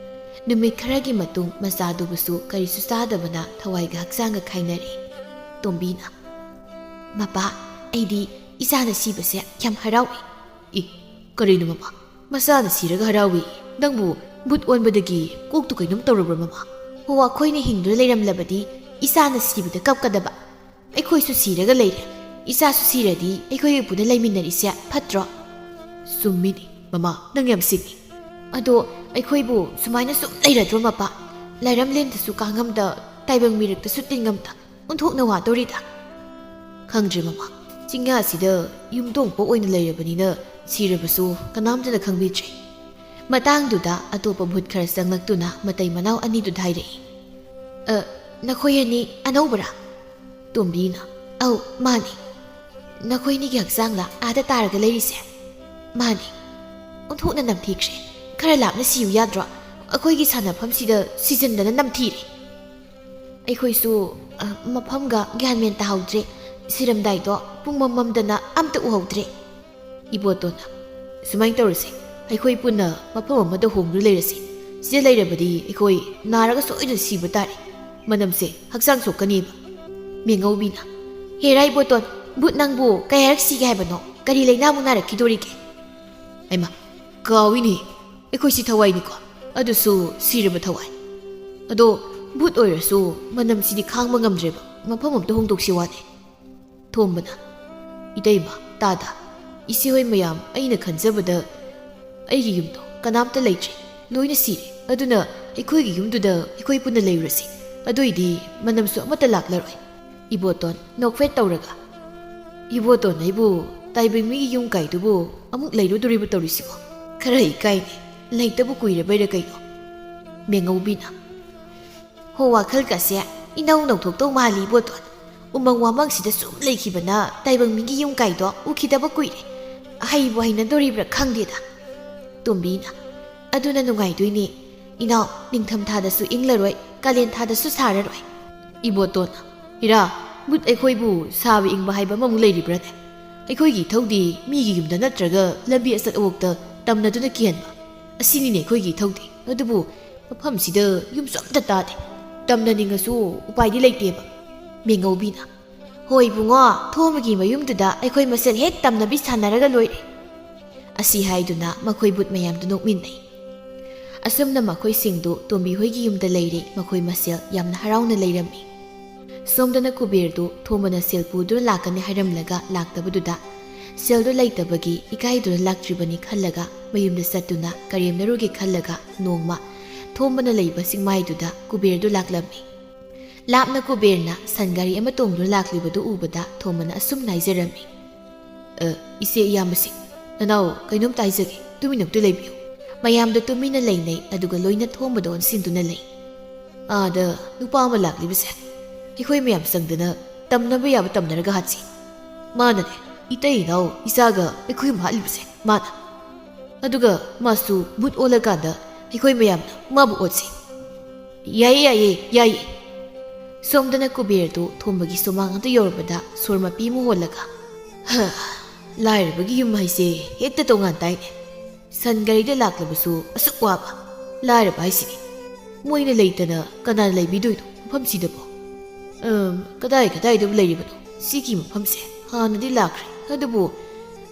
ꯅꯨꯃꯤꯠ ꯈꯔꯒꯤ ꯃꯇꯨꯡ ꯃꯆꯥꯗꯨꯕꯨꯁꯨ ꯀꯔꯤꯁꯨ ꯆꯥꯗꯕꯅ ꯊꯋꯥꯏꯒ ꯍꯛꯆꯥꯡꯒ ꯈꯥꯏꯅꯔꯦ꯫ ꯇꯣꯝꯕꯤꯅ, "ꯃꯄꯥ, ꯑꯩꯗꯤ ꯏꯆꯥꯅ ꯁꯤꯕꯁꯦ ꯌꯥꯝ ꯍꯔꯥꯎꯏ꯫" "ꯏ, ꯀꯔꯤꯅꯣ ꯃꯃꯥ? ꯃꯆꯥꯅ ꯁꯤꯔꯒ ꯍꯔꯥꯎꯏ? ꯅꯪꯕꯨ ꯚꯨꯠ ꯑꯣꯟꯕꯗꯒꯤ ꯀꯣꯛꯇꯨ ꯀꯩꯅꯣꯝ ꯇꯧꯔꯕ꯭ꯔꯥ ꯃꯃꯥ?" "ꯍꯣ, ꯑꯩꯈꯣꯏꯅ ꯍꯤꯡꯗꯨꯅ ꯂꯩꯔꯝꯂꯕꯗꯤ ꯏꯆꯥꯅ ꯁꯤꯕꯗ ꯀꯞꯀꯗꯕ꯫ ꯑꯩꯈꯣꯏꯁꯨ ꯁꯤꯔꯒ ꯂꯩꯔꯦ꯫ ꯏꯆꯥꯁꯨ ꯁꯤꯔꯗꯤ ꯑꯩꯈꯣꯏꯒ ꯄꯨꯟꯅ ꯂꯩꯃꯤꯟꯅꯔꯤꯁꯦ ꯐꯠꯇ꯭ꯔꯣ?" "ꯆꯨꯝꯃꯤꯅꯤ ꯃꯃꯥ, ꯅꯪ ꯌꯥꯝ ꯁꯤꯡꯉꯤ꯫ ꯑꯗꯣ ꯑꯩꯈꯣꯏꯕꯨ ꯁꯨꯃꯥꯏꯅ ꯁꯨꯝ ꯂꯩꯔꯗ꯭ꯔꯣ ꯃꯄꯥ? ꯂꯥꯏꯔꯝꯂꯦꯟꯗꯁꯨ ꯀꯥꯉꯝꯗ, ꯇꯥꯏꯕꯪ ꯃꯤꯔꯛꯇꯁꯨ ꯇꯤꯟꯉꯝꯗ ꯑꯣꯟꯊꯣꯛꯅ ꯋꯥꯗꯧꯔꯤꯗ꯫" "ꯈꯪꯗ꯭ꯔꯦ ꯃꯃꯥ, ꯆꯤꯡꯌꯥ ꯑꯁꯤꯗ ꯌꯨꯝ ꯇꯣꯡꯄ ꯑꯣꯏꯅ ꯂꯩꯔꯕꯅꯤꯅ ꯁꯤꯔꯕꯁꯨ ꯀꯅꯥꯝꯇꯅ ꯈꯪꯕꯤꯗ꯭ꯔꯦ꯫" ꯃꯇꯥꯡꯗꯨꯗ ꯑꯇꯣꯞꯄ ꯚꯨꯠ ꯈꯔ ꯆꯪꯂꯛꯇꯨꯅ ꯃꯇꯩ ꯃꯅꯥꯎ ꯑꯅꯤꯗꯨꯗ ꯍꯥꯏꯔꯛꯏ꯫ "ꯑ, ꯅꯈꯣꯏ ꯑꯅꯤ ꯑꯅꯧꯕꯔꯥ?" ꯇꯣꯝꯕꯤꯅ, "ꯑꯧ, ꯃꯥꯅꯤ꯫" "ꯅꯈꯣꯏꯅꯤꯒꯤ ꯍꯛꯆꯥꯡꯂ ꯑꯥꯗ ꯇꯥꯔꯒ ꯂꯩꯔꯤꯁꯦ?" "ꯃꯥꯅꯤ꯫" "ꯑꯣꯟꯊꯣꯛꯅ ꯅꯝꯊꯤꯈ꯭ꯔꯦ꯫ ꯈꯔ ꯂꯥꯞꯅ ꯁꯤꯌꯨ ꯌꯥꯗ꯭ꯔꯣ? ꯑꯩꯈꯣꯏꯒꯤ ꯁꯥꯟꯅꯐꯝꯁꯤꯗ ꯁꯤꯖꯤꯟꯗꯅ ꯅꯝꯊꯤꯔꯦ꯫" "ꯑꯩꯈꯣꯏꯁꯨ, ꯑ, ꯃꯐꯝꯒ ꯒ꯭ꯌꯥꯟ ꯃꯦꯟ ꯇꯥꯍꯧꯗ꯭ꯔꯦ꯫ ꯁꯤꯔꯝꯗꯥꯏꯗꯣ ꯄꯨꯡꯃꯝ ꯃꯝꯗꯅ ꯑꯝꯇ ꯎꯍꯧꯗ꯭ꯔꯦ꯫" ꯏꯕꯣꯇꯣꯟꯅ, "ꯁꯨꯃꯥꯏꯅ ꯇꯧꯔꯁꯦ, ꯑꯩꯈꯣꯏ ꯄꯨꯟꯅ ꯃꯐꯝ ꯑꯃꯗ ꯍꯣꯡꯗꯨꯅ ꯂꯩꯔꯁꯤ꯫ ꯁꯤꯗ ꯂꯩꯔꯕꯗꯤ ꯑꯩꯈꯣꯏ ꯅꯥꯔꯒ ꯁꯣꯏꯗꯅ ꯁꯤꯕ ꯇꯥꯔꯦ꯫ ꯃꯅꯝꯁꯦ ꯍꯛꯆꯥꯡ ꯁꯣꯛꯀꯅꯦꯕ꯫" ꯃꯦꯉꯧꯕꯤꯅ, "ꯍꯦꯔꯥ ꯏꯕꯣꯇꯣꯟ, ꯚꯨꯠ ꯅꯪꯕꯨ ꯀꯌꯥꯔꯛ ꯁꯤꯒꯦ ꯍꯥꯏꯕꯅꯣ? ꯀꯔꯤ ꯂꯩꯅꯥꯃꯨꯛ ꯅꯥꯔꯛꯈꯤꯗꯣꯔꯤꯒꯦ?" "ꯍꯩꯃꯥ, ꯀꯥꯎꯏꯅꯦ꯫ ꯑꯩꯈꯣꯏꯁꯤ ꯊꯋꯥꯏꯅꯤꯀꯣ, ꯑꯗꯨꯁꯨ ꯁꯤꯔꯕ ꯊꯋꯥꯏ꯫ ꯑꯗꯣ ꯚꯨꯠ ꯑꯣꯏꯔꯁꯨ ꯃꯅꯝꯁꯤꯗꯤ ꯈꯥꯡꯕ ꯉꯝꯗ꯭ꯔꯦꯕ꯫ ꯃꯐꯝ ꯑꯝꯇ ꯍꯣꯡꯗꯣꯛꯁꯤ ꯋꯥꯅꯦ꯫" ꯊꯣꯝꯕꯅ, "ꯏꯇꯩꯃ, ꯇꯥꯗ, ꯏꯆꯦꯍꯣꯏ ꯃꯌꯥꯝ ꯑꯩꯅ ꯈꯟꯖꯕꯗ ꯑꯩꯒꯤ ꯌꯨꯝꯗꯣ ꯀꯅꯥꯝꯇ ꯂꯩꯇ꯭ꯔꯦ, ꯂꯣꯏꯅ ꯁꯤꯔꯦ꯫ ꯑꯗꯨꯅ ꯑꯩꯈꯣꯏꯒꯤ ꯌꯨꯝꯗꯨꯗ ꯑꯩꯈꯣꯏ ꯄꯨꯟꯅ ꯂꯩꯔꯨꯔꯁꯤ꯫ ꯑꯗꯨꯏꯗꯤ ꯃꯅꯝꯁꯨ ꯑꯃꯠꯇ ꯂꯥꯛꯂꯔꯣꯏ꯫" ꯏꯕꯣꯇꯣꯟ ꯅꯣꯛꯐꯦꯠ ꯇꯧꯔꯒ, "ꯏꯕꯣꯇꯣꯟ, ꯑꯩꯕꯨ ꯇꯥꯏꯕꯪ ꯃꯤꯒꯤ ꯌꯨꯝ ꯀꯥꯏꯗꯨꯕꯨ ꯑꯃꯨꯛ ꯂꯩꯔꯨꯗꯣꯔꯤꯕ ꯇꯧꯔꯤꯁꯤꯕꯣ? ꯈꯔ ꯏꯀꯥꯏꯅꯦ, ꯂꯩꯇꯕ ꯀꯨꯏꯔꯕꯩꯔ ꯀꯩꯅꯣ?" ꯃꯦꯉꯧꯕꯤꯅ, "ꯍꯣ, ꯋꯥꯈꯜꯒꯁꯦ ꯏꯅꯧ ꯅꯧꯊꯣꯛꯇꯧ ꯃꯥꯜꯂꯤ ꯏꯕꯣꯇꯣꯟ꯫ ꯎꯃꯪ ꯋꯥꯃꯪꯁꯤꯗ ꯁꯨꯝ ꯂꯩꯈꯤꯕꯅ ꯇꯥꯏꯕꯪ ꯃꯤꯒꯤ ꯌꯨꯝ ꯀꯥꯏꯗꯣ ꯎꯈꯤꯗꯕ ꯀꯨꯏꯔꯦ꯫ ꯍꯩꯕꯨ ꯍꯩꯅꯗꯣꯔꯤꯕ꯭ꯔꯥ ꯈꯪꯗꯦꯗ꯫" ꯇꯣꯝꯕꯤꯅ, "ꯑꯗꯨꯅ ꯅꯨꯡꯉꯥꯏꯗꯣꯏꯅꯦ ꯏꯅꯥꯎ, ꯅꯤꯡꯊꯝ ꯊꯥꯗꯁꯨ ꯏꯪꯂꯔꯣꯏ, ꯀꯥꯂꯦꯟ ꯊꯥꯗꯁꯨ ꯁꯥꯔꯔꯣꯏ꯫" ꯏꯕꯣꯇꯣꯟꯅ, "ꯏꯔꯥ, ꯃꯨꯠ ꯑꯩꯈꯣꯏꯕꯨ ꯁꯥꯕ ꯏꯪꯕ ꯍꯥꯏꯕ ꯑꯃꯃꯨꯛ ꯂꯩꯔꯤꯕ꯭ꯔꯥꯅꯦ? ꯑꯩꯈꯣꯏꯒꯤ ꯏꯊꯧꯗꯤ ꯃꯤꯒꯤ ꯌꯨꯝꯗ ꯅꯠꯇ꯭ꯔꯒ ꯂꯝꯕꯤ ꯑꯆꯠ ꯑꯋꯣꯛꯇ ꯇꯝꯅꯗꯨꯅ ꯀꯤꯍꯟꯕ, ꯑꯁꯤꯅꯤꯅꯦ ꯑꯩꯈꯣꯏꯒꯤ ꯏꯊꯧꯗꯤ꯫ ꯑꯗꯨꯕꯨ ꯃꯐꯝꯁꯤꯗ ꯌꯨꯝꯁꯨ ꯑꯝꯇ ꯇꯥꯗꯦ꯫ ꯇꯝꯅꯅꯤꯡꯉꯁꯨ ꯎꯄꯥꯏꯗꯤ ꯂꯩꯇꯦꯕ꯫" ꯃꯦꯉꯧꯕꯤꯅ, "ꯍꯣꯏ ꯏꯕꯨꯡꯉꯣ, ꯊꯣꯝꯕꯒꯤ ꯃꯌꯨꯝꯗꯨꯗ ꯑꯩꯈꯣꯏ ꯃꯁꯦꯜ ꯍꯦꯛ ꯇꯝꯅꯕꯤ ꯁꯥꯟꯅꯔꯒ ꯂꯣꯏꯔꯦ꯫" ꯑꯁꯤ ꯍꯥꯏꯗꯨꯅ ꯃꯈꯣꯏ ꯕꯨꯠ ꯃꯌꯥꯝꯗꯨ ꯅꯣꯛꯃꯤꯟꯅꯩ꯫ ꯑꯁꯨꯝꯅ ꯃꯈꯣꯏꯁꯤꯡꯗꯨ ꯇꯣꯝꯕꯤ ꯍꯣꯏꯒꯤ ꯌꯨꯝꯗ ꯂꯩꯔꯦ꯫ ꯃꯈꯣꯏ ꯃꯁꯦꯜ ꯌꯥꯝꯅ ꯍꯔꯥꯎꯅ ꯂꯩꯔꯝꯃꯤ꯫ ꯁꯣꯝꯗꯅ ꯀꯨꯕꯦꯔꯗꯨ ꯊꯣꯝꯕꯅ ꯁꯦꯜ ꯄꯨꯗꯨꯅ ꯂꯥꯛꯀꯅꯤ ꯍꯥꯏꯔꯝꯂꯒ ꯂꯥꯛꯇꯕꯗꯨꯗ ꯁꯦꯜꯗꯨ ꯂꯩꯇꯕꯒꯤ ꯏꯀꯥꯏꯗꯨꯅ ꯂꯥꯛꯇ꯭ꯔꯤꯕꯅꯤ ꯈꯜꯂꯒ ꯃꯌꯨꯝꯗ ꯆꯠꯇꯨꯅ ꯀꯔꯦꯝꯅꯔꯨꯒꯦ ꯈꯜꯂꯒ ꯅꯣꯡꯃ ꯊꯣꯝꯕꯅ ꯂꯩꯕ ꯆꯤꯡꯃꯥꯏꯗꯨꯗ ꯀꯨꯕꯦꯔꯗꯨ ꯂꯥꯛꯂꯝꯃꯤ꯫ ꯂꯥꯞꯅ ꯀꯨꯕꯦꯔꯅ ꯁꯟ ꯒꯥꯔꯤ ꯑꯃ ꯇꯣꯡꯗꯨꯅ ꯂꯥꯛꯂꯤꯕꯗꯨ ꯎꯕꯗ ꯊꯣꯝꯕꯅ ꯑꯁꯨꯝꯅ ꯍꯥꯏꯖꯔꯝꯃꯤ, "ꯑ, ꯏꯆꯦ ꯏꯌꯥꯝꯕꯁꯤꯡ, ꯅꯅꯥꯎ ꯀꯩꯅꯣꯝꯇ ꯍꯥꯏꯖꯒꯦ, ꯇꯨꯃꯤꯟꯅ ꯑꯝꯇ ꯂꯩꯕꯤꯌꯨ꯫" ꯃꯌꯥꯝꯗꯣ ꯇꯨꯃꯤꯟꯅ ꯂꯩꯅꯩ, ꯑꯗꯨꯒ ꯂꯣꯏꯅ ꯊꯣꯝꯕꯗ ꯑꯣꯟꯁꯤꯟꯗꯨꯅ ꯂꯩ꯫ "ꯑꯥꯗ ꯅꯨꯄꯥ ꯑꯃ ꯂꯥꯛꯂꯤꯕꯁꯦ, ꯑꯩꯈꯣꯏ ꯃꯌꯥꯝ ꯆꯪꯗꯅ ꯇꯝꯅꯕ ꯌꯥꯕ ꯇꯝꯅꯔꯒ ꯍꯥꯠꯁꯤ꯫ ꯃꯥꯅꯅꯦ, ꯏꯇꯩ ꯏꯅꯥꯎ ꯏꯆꯥꯒ ꯑꯩꯈꯣꯏ ꯑꯍꯨꯝ ꯍꯥꯠꯂꯤꯕꯁꯦ ꯃꯥꯅ꯫ ꯑꯗꯨꯒ ꯃꯥꯁꯨ ꯕꯨꯠ ꯑꯣꯜꯂꯀꯥꯟꯗ ꯑꯩꯈꯣꯏ ꯃꯌꯥꯝꯅ ꯃꯥꯕꯨ ꯑꯣꯠꯁꯤ꯫" "ꯌꯥꯏꯌꯦ, ꯌꯥꯏꯌꯦ, ꯌꯥꯏꯌꯦ꯫" ꯁꯣꯝꯗꯅ ꯀꯨꯕꯦꯔꯗꯨ ꯊꯣꯝꯕꯒꯤ ꯁꯨꯃꯥꯡ ꯑꯗꯨ ꯌꯧꯔꯕꯗ ꯁꯣꯔ ꯃꯄꯤ ꯑꯃ ꯍꯣꯜꯂꯒ, "ꯍ, ꯂꯥꯏꯔꯕꯒꯤ ꯌꯨꯝ ꯍꯥꯏꯁꯦ ꯍꯦꯛꯇ ꯇꯣꯉꯥꯟ ꯇꯥꯏꯅꯦ꯫ ꯁꯟ ꯒꯥꯔꯤꯗ ꯂꯥꯛꯂꯕꯁꯨ ꯑꯁꯨꯛ ꯋꯥꯕ꯫ ꯂꯥꯏꯔꯕ ꯍꯥꯏꯁꯤꯅꯤ꯫ ꯃꯣꯏꯅ ꯂꯩꯇꯅ ꯀꯅꯥꯅ ꯂꯩꯕꯤꯗꯣꯏꯅꯣ ꯃꯐꯝꯁꯤꯗꯕꯣ? ꯑꯝ, ꯀꯗꯥꯏ ꯀꯗꯥꯏꯗꯕꯨ ꯂꯩꯔꯤꯕꯅꯣ ꯁꯤꯒꯤ ꯃꯐꯝꯁꯦ? ꯍꯥꯟꯅꯗꯤ ꯂꯥꯛꯈ꯭ꯔꯦ, ꯑꯗꯨꯕꯨ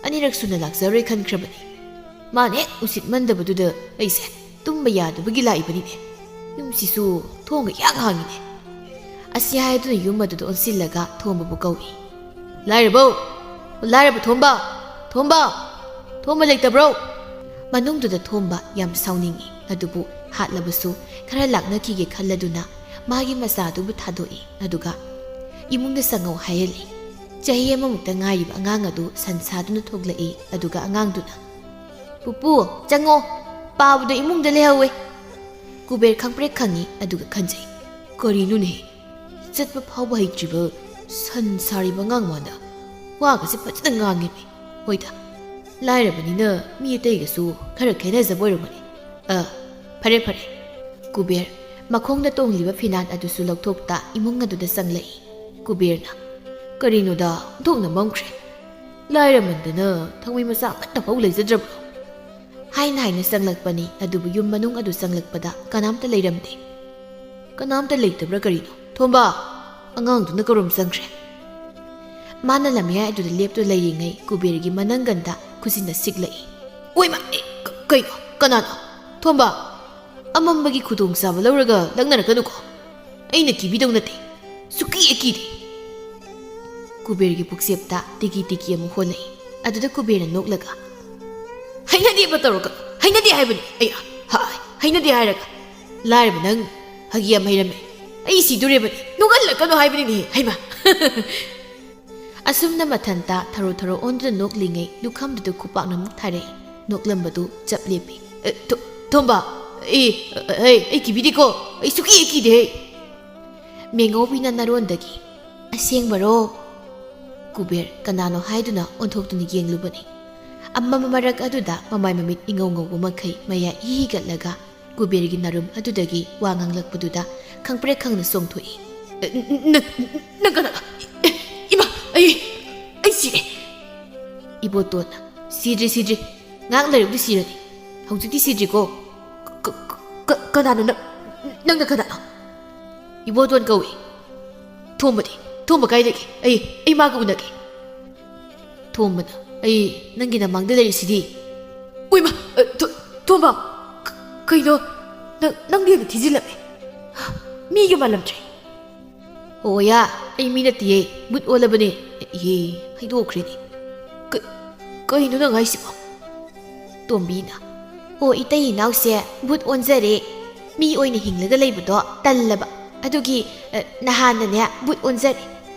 ꯑꯅꯤꯔꯛ ꯁꯨꯅ ꯂꯥꯛꯆꯔꯣꯏ ꯈꯟꯈ꯭ꯔꯕꯅꯤ꯫ ꯃꯥꯅ ꯍꯦꯛ ꯎꯁꯤꯠꯃꯟꯗꯕꯗꯨꯗ ꯑꯩꯁꯦ ꯇꯨꯝꯕ ꯌꯥꯗꯕꯒꯤ ꯂꯥꯛꯏꯕꯅꯤꯅꯦ꯫ ꯌꯨꯝꯁꯤꯁꯨ ꯊꯣꯡꯒ ꯏꯍꯥꯡ ꯍꯥꯡꯉꯤꯅꯦ꯫" ꯑꯁꯤ ꯍꯥꯏꯗꯨꯅ ꯌꯨꯝ ꯑꯗꯨꯗ ꯑꯣꯟꯁꯤꯜꯂꯒ ꯊꯣꯝꯕꯕꯨ ꯀꯧꯏ꯫ "ꯂꯥꯏꯔꯕꯧ! ꯂꯥꯏꯔꯕ ꯊꯣꯝꯕ! ꯊꯣꯝꯕ! ꯊꯣꯝꯕ ꯂꯩꯇꯕ꯭ꯔꯣ?" ꯃꯅꯨꯡꯗꯨꯗ ꯊꯣꯝꯕ ꯌꯥꯝ ꯁꯥꯎꯅꯤꯡꯏ, ꯑꯗꯨꯕꯨ ꯍꯥꯠꯂꯕꯁꯨ ꯈꯔ ꯂꯥꯛꯅꯈꯤꯒꯦ ꯈꯜꯂꯗꯨꯅ ꯃꯥꯒꯤ ꯃꯆꯥꯗꯨꯕꯨ ꯊꯥꯗꯣꯛꯏ, ꯑꯗꯨꯒ "ꯏꯃꯨꯡꯗ ꯆꯪꯉꯧ" ꯍꯥꯏꯍꯜꯂꯤ꯫ ꯆꯍꯤ ꯑꯃꯃꯨꯛꯇ ꯉꯥꯏꯔꯤꯕ ꯑꯉꯥꯡ ꯑꯗꯨ ꯁꯟ ꯁꯥꯗꯨꯅ ꯊꯣꯛꯂꯛꯏ, ꯑꯗꯨꯒ ꯑꯉꯥꯡꯗꯨꯅ, "ꯄꯨꯄꯨ, ꯆꯪꯉꯣ, ꯄꯥꯕꯗꯣ ꯏꯃꯨꯡꯗ ꯂꯩꯍꯧꯋꯦ"꯫ ꯀꯨꯕꯦꯔ ꯈꯪꯄ꯭ꯔꯦꯛ ꯈꯪꯉꯤ, ꯑꯗꯨꯒ ꯈꯟꯖꯩ, "ꯀꯔꯤꯅꯣꯅꯦ? ꯆꯠꯄ ꯐꯥꯎꯕ ꯍꯩꯇ꯭ꯔꯤꯕ ꯁꯟ ꯁꯥꯔꯤꯕ ꯑꯉꯥꯡ ꯃꯥꯅ ꯋꯥꯒꯁꯦ ꯐꯖꯅ ꯉꯥꯡꯉꯦꯃꯤ꯫ ꯍꯣꯏꯗ, ꯂꯥꯏꯔꯕꯅꯤꯅ ꯃꯤ ꯑꯇꯩꯒꯁꯨ ꯈꯔ ꯈꯦꯠꯅꯖꯕ ꯑꯣꯏꯔꯝꯒꯅꯤ꯫ ꯑ, ꯐꯔꯦ, ꯐꯔꯦ"꯫ ꯀꯨꯕꯦꯔ ꯃꯈꯣꯡꯗ ꯇꯣꯡꯂꯤꯕ ꯐꯤꯅꯥꯟ ꯑꯗꯨꯁꯨ ꯂꯧꯊꯣꯛꯇ ꯏꯃꯨꯡ ꯑꯗꯨꯗ ꯆꯪꯂꯛꯏ꯫ ꯀꯨꯕꯦꯔꯅ, "ꯀꯔꯤꯅꯣꯗ, ꯑꯣꯟꯊꯣꯛꯅ ꯃꯝꯈ꯭ꯔꯦ꯫ ꯂꯥꯏꯔꯃꯟꯗꯅ ꯊꯧꯃꯩ ꯃꯆꯥ ꯑꯃꯠꯇ ꯐꯥꯎ ꯂꯩꯖꯗ꯭ꯔꯕ꯭ꯔꯣ?" ꯍꯥꯏꯅ ꯍꯥꯏꯅ ꯆꯪꯂꯛꯄꯅꯤ, ꯑꯗꯨꯕꯨ ꯌꯨꯝ ꯃꯅꯨꯡ ꯑꯗꯨ ꯆꯪꯂꯛꯄꯗ ꯀꯅꯥꯝꯇ ꯂꯩꯔꯝꯗꯦ꯫ "ꯀꯅꯥꯝꯇ ꯂꯩꯇꯕ꯭ꯔꯥ ꯀꯔꯤꯅꯣ? ꯊꯣꯝꯕ!" ꯑꯉꯥꯡꯗꯨꯅ ꯀꯔꯣꯝ ꯆꯪꯈ꯭ꯔꯦ? ꯃꯥꯅ ꯂꯝꯌꯥꯏ ꯑꯗꯨꯗ ꯂꯦꯞꯇꯨꯅ ꯂꯩꯔꯤꯉꯩ ꯀꯨꯕꯦꯔꯒꯤ ꯃꯅꯪꯒꯟꯗ ꯈꯨꯖꯤꯟꯅ ꯁꯤꯛꯂꯛꯏ꯫ "ꯑꯣꯏꯃ! ꯑꯦ, ꯀ-, ꯀꯩꯅꯣ? ꯀꯅꯥꯅꯣ? ꯊꯣꯝꯕ! ꯑꯃꯝꯕꯒꯤ ꯈꯨꯗꯣꯡꯆꯥꯕ ꯂꯧꯔꯒ ꯂꯛꯅꯔꯛꯀꯅꯨꯀꯣ꯫ ꯑꯩꯅ ꯀꯤꯕꯤꯗꯧ ꯅꯠꯇꯦ꯫ ꯁꯨꯛꯀꯤ ꯍꯦꯛ ꯀꯤꯗꯦ"꯫ ꯀꯨꯕꯦꯔꯒꯤ ꯄꯨꯛꯆꯦꯞꯇ ꯇꯤꯀꯤ ꯇꯤꯀꯤ ꯑꯃꯨꯛ ꯍꯣꯜꯂꯛꯏ꯫ ꯑꯗꯨꯗ ꯀꯨꯕꯦꯔꯅ ꯅꯣꯛꯂꯒ, "ꯍꯩꯅꯗꯦꯕ ꯇꯧꯔꯛꯀꯅꯨ꯫ ꯍꯩꯅꯗꯦ ꯍꯥꯏꯕꯅꯤ꯫ ꯑꯩ, ꯍꯥꯏ, ꯍꯩꯅꯗꯦ ꯍꯥꯏꯔꯒ꯫ ꯂꯥꯏꯔꯕ ꯅꯪ ꯐꯥꯒꯤ ꯌꯥꯝ ꯍꯩꯔꯝꯃꯦ꯫ ꯑꯩ ꯁꯤꯗꯣꯔꯦꯕꯅꯤ꯫ ꯅꯣꯛꯍꯜꯂꯛꯀꯅꯨ ꯍꯥꯏꯕꯅꯤꯅꯦ, ꯍꯩꯃ"꯫ ꯑꯁꯨꯝꯅ ꯃꯊꯟꯇ ꯊꯔꯣ ꯊꯔꯣ ꯑꯣꯟꯗꯨꯅ ꯅꯣꯛꯂꯤꯉꯩ ꯂꯨꯈꯝꯗꯨꯗ ꯈꯨꯄꯥꯛꯅ ꯑꯃꯨꯛ ꯊꯥꯔꯛꯏ꯫ ꯅꯣꯛꯂꯝꯕꯗꯨ ꯆꯞ ꯂꯦꯞꯄꯤ꯫ "ꯑꯦ, ꯊꯣ-, ꯊꯣꯝꯕ! ꯑꯦ, ꯑꯦ, ꯑꯩ ꯀꯤꯕꯤꯗꯦꯀꯣ꯫ ꯑꯩ ꯁꯨꯛꯀꯤ ꯍꯦꯛ ꯀꯤꯗꯦꯍꯦ"꯫ ꯃꯦꯉꯧꯕꯤꯅ ꯅꯥꯔꯣꯟꯗꯒꯤ, "ꯑꯁꯦꯡꯕꯔꯣ?" ꯀꯨꯕꯦꯔ ꯀꯅꯥꯅꯣ ꯍꯥꯏꯗꯨꯅ ꯑꯣꯟꯊꯣꯛꯇꯨꯅ ꯌꯦꯡꯂꯨꯕꯅꯤ꯫ ꯑꯃꯝꯕ ꯃꯔꯛ ꯑꯗꯨꯗ ꯃꯃꯥꯏ ꯃꯃꯤꯠ ꯏꯉꯧ ꯉꯧꯕ ꯃꯈꯩ ꯃꯌꯥ ꯏ ꯍꯤꯒꯠꯂꯒ ꯀꯨꯕꯦꯔꯒꯤ ꯅꯥꯔꯨꯝ ꯑꯗꯨꯗꯒꯤ ꯋꯥ ꯉꯥꯡꯂꯛꯄꯗꯨꯗ ꯈꯪꯄ꯭ꯔꯦꯛ ꯈꯪꯅ ꯆꯣꯡꯊꯣꯛꯏ꯫ "ꯅ-, ꯅ-, ꯅꯪ ꯀꯅꯥꯅꯣ? ꯑꯦ, ꯏꯃꯥ! ꯑꯩ, ꯑꯩ ꯁꯤꯔꯦ!" ꯏꯕꯣꯇꯣꯟꯅ, "ꯁꯤꯗ꯭ꯔꯤ, ꯁꯤꯗ꯭ꯔꯤ꯫ ꯉꯥꯏꯍꯥꯛ ꯂꯩꯔꯕꯗꯤ ꯁꯤꯔꯅꯤ꯫ ꯍꯧꯖꯤꯛꯇꯤ ꯁꯤꯗ꯭ꯔꯤꯀꯣ꯫ ꯀ-, ꯀ-, ꯀ-, ꯀꯅꯥꯅꯣ ꯅꯪ? ꯅꯪꯅ ꯀꯅꯥꯅꯣ?" "ꯏꯕꯣꯇꯣꯟ ꯀꯧꯏ"꯫ "ꯊꯣꯝꯕꯗꯤ? ꯊꯣꯝꯕ ꯀꯥꯏ ꯂꯩꯒꯦ? ꯑꯩ, ꯑꯩ ꯃꯥꯒ ꯎꯅꯒꯦ"꯫ ꯊꯣꯝꯕꯅ, "ꯑꯩ ꯅꯪꯒꯤ ꯅꯃꯥꯡꯗ ꯂꯩꯔꯤꯁꯤꯗꯤ"꯫ "ꯎꯏꯃ! ꯑ, ꯊꯣ-, ꯊꯣꯝꯕ! ꯀ-, ꯀꯩꯅꯣ? ꯅꯪ, ꯅꯪꯗꯤ ꯍꯦꯟꯅ ꯊꯤꯖꯤꯜꯂꯝꯃꯦ꯫ ꯃꯤꯒ ꯃꯥꯜꯂꯝꯗ꯭ꯔꯦ"꯫ "ꯑꯣ ꯌꯥ, ꯑꯩ ꯃꯤ ꯅꯠꯇꯤꯌꯦ, ꯕꯨꯠ ꯑꯣꯜꯂꯕꯅꯦ"꯫ "ꯑꯦ, "ꯏꯍꯦ, ꯍꯩꯗꯣꯛꯈ꯭ꯔꯦꯅꯦ꯫ ꯀ-, ꯀꯩꯅꯣ ꯅꯪ ꯍꯥꯏꯁꯤꯕꯣ?" ꯇꯣꯝꯕꯤꯅ, "ꯑꯣ, ꯏꯇꯩ ꯏꯅꯥꯎꯁꯦ ꯚꯨꯠ ꯑꯣꯟꯖꯔꯦ꯫ ꯃꯤ ꯑꯣꯏꯅ ꯍꯤꯡꯂꯒ ꯂꯩꯕꯗꯣ ꯇꯜꯂꯕ꯫ ꯑꯗꯨꯒꯤ, ꯑ, ꯅꯍꯥꯟꯅꯅꯦ ꯚꯨꯠ ꯑꯣꯟꯖꯔꯦ꯫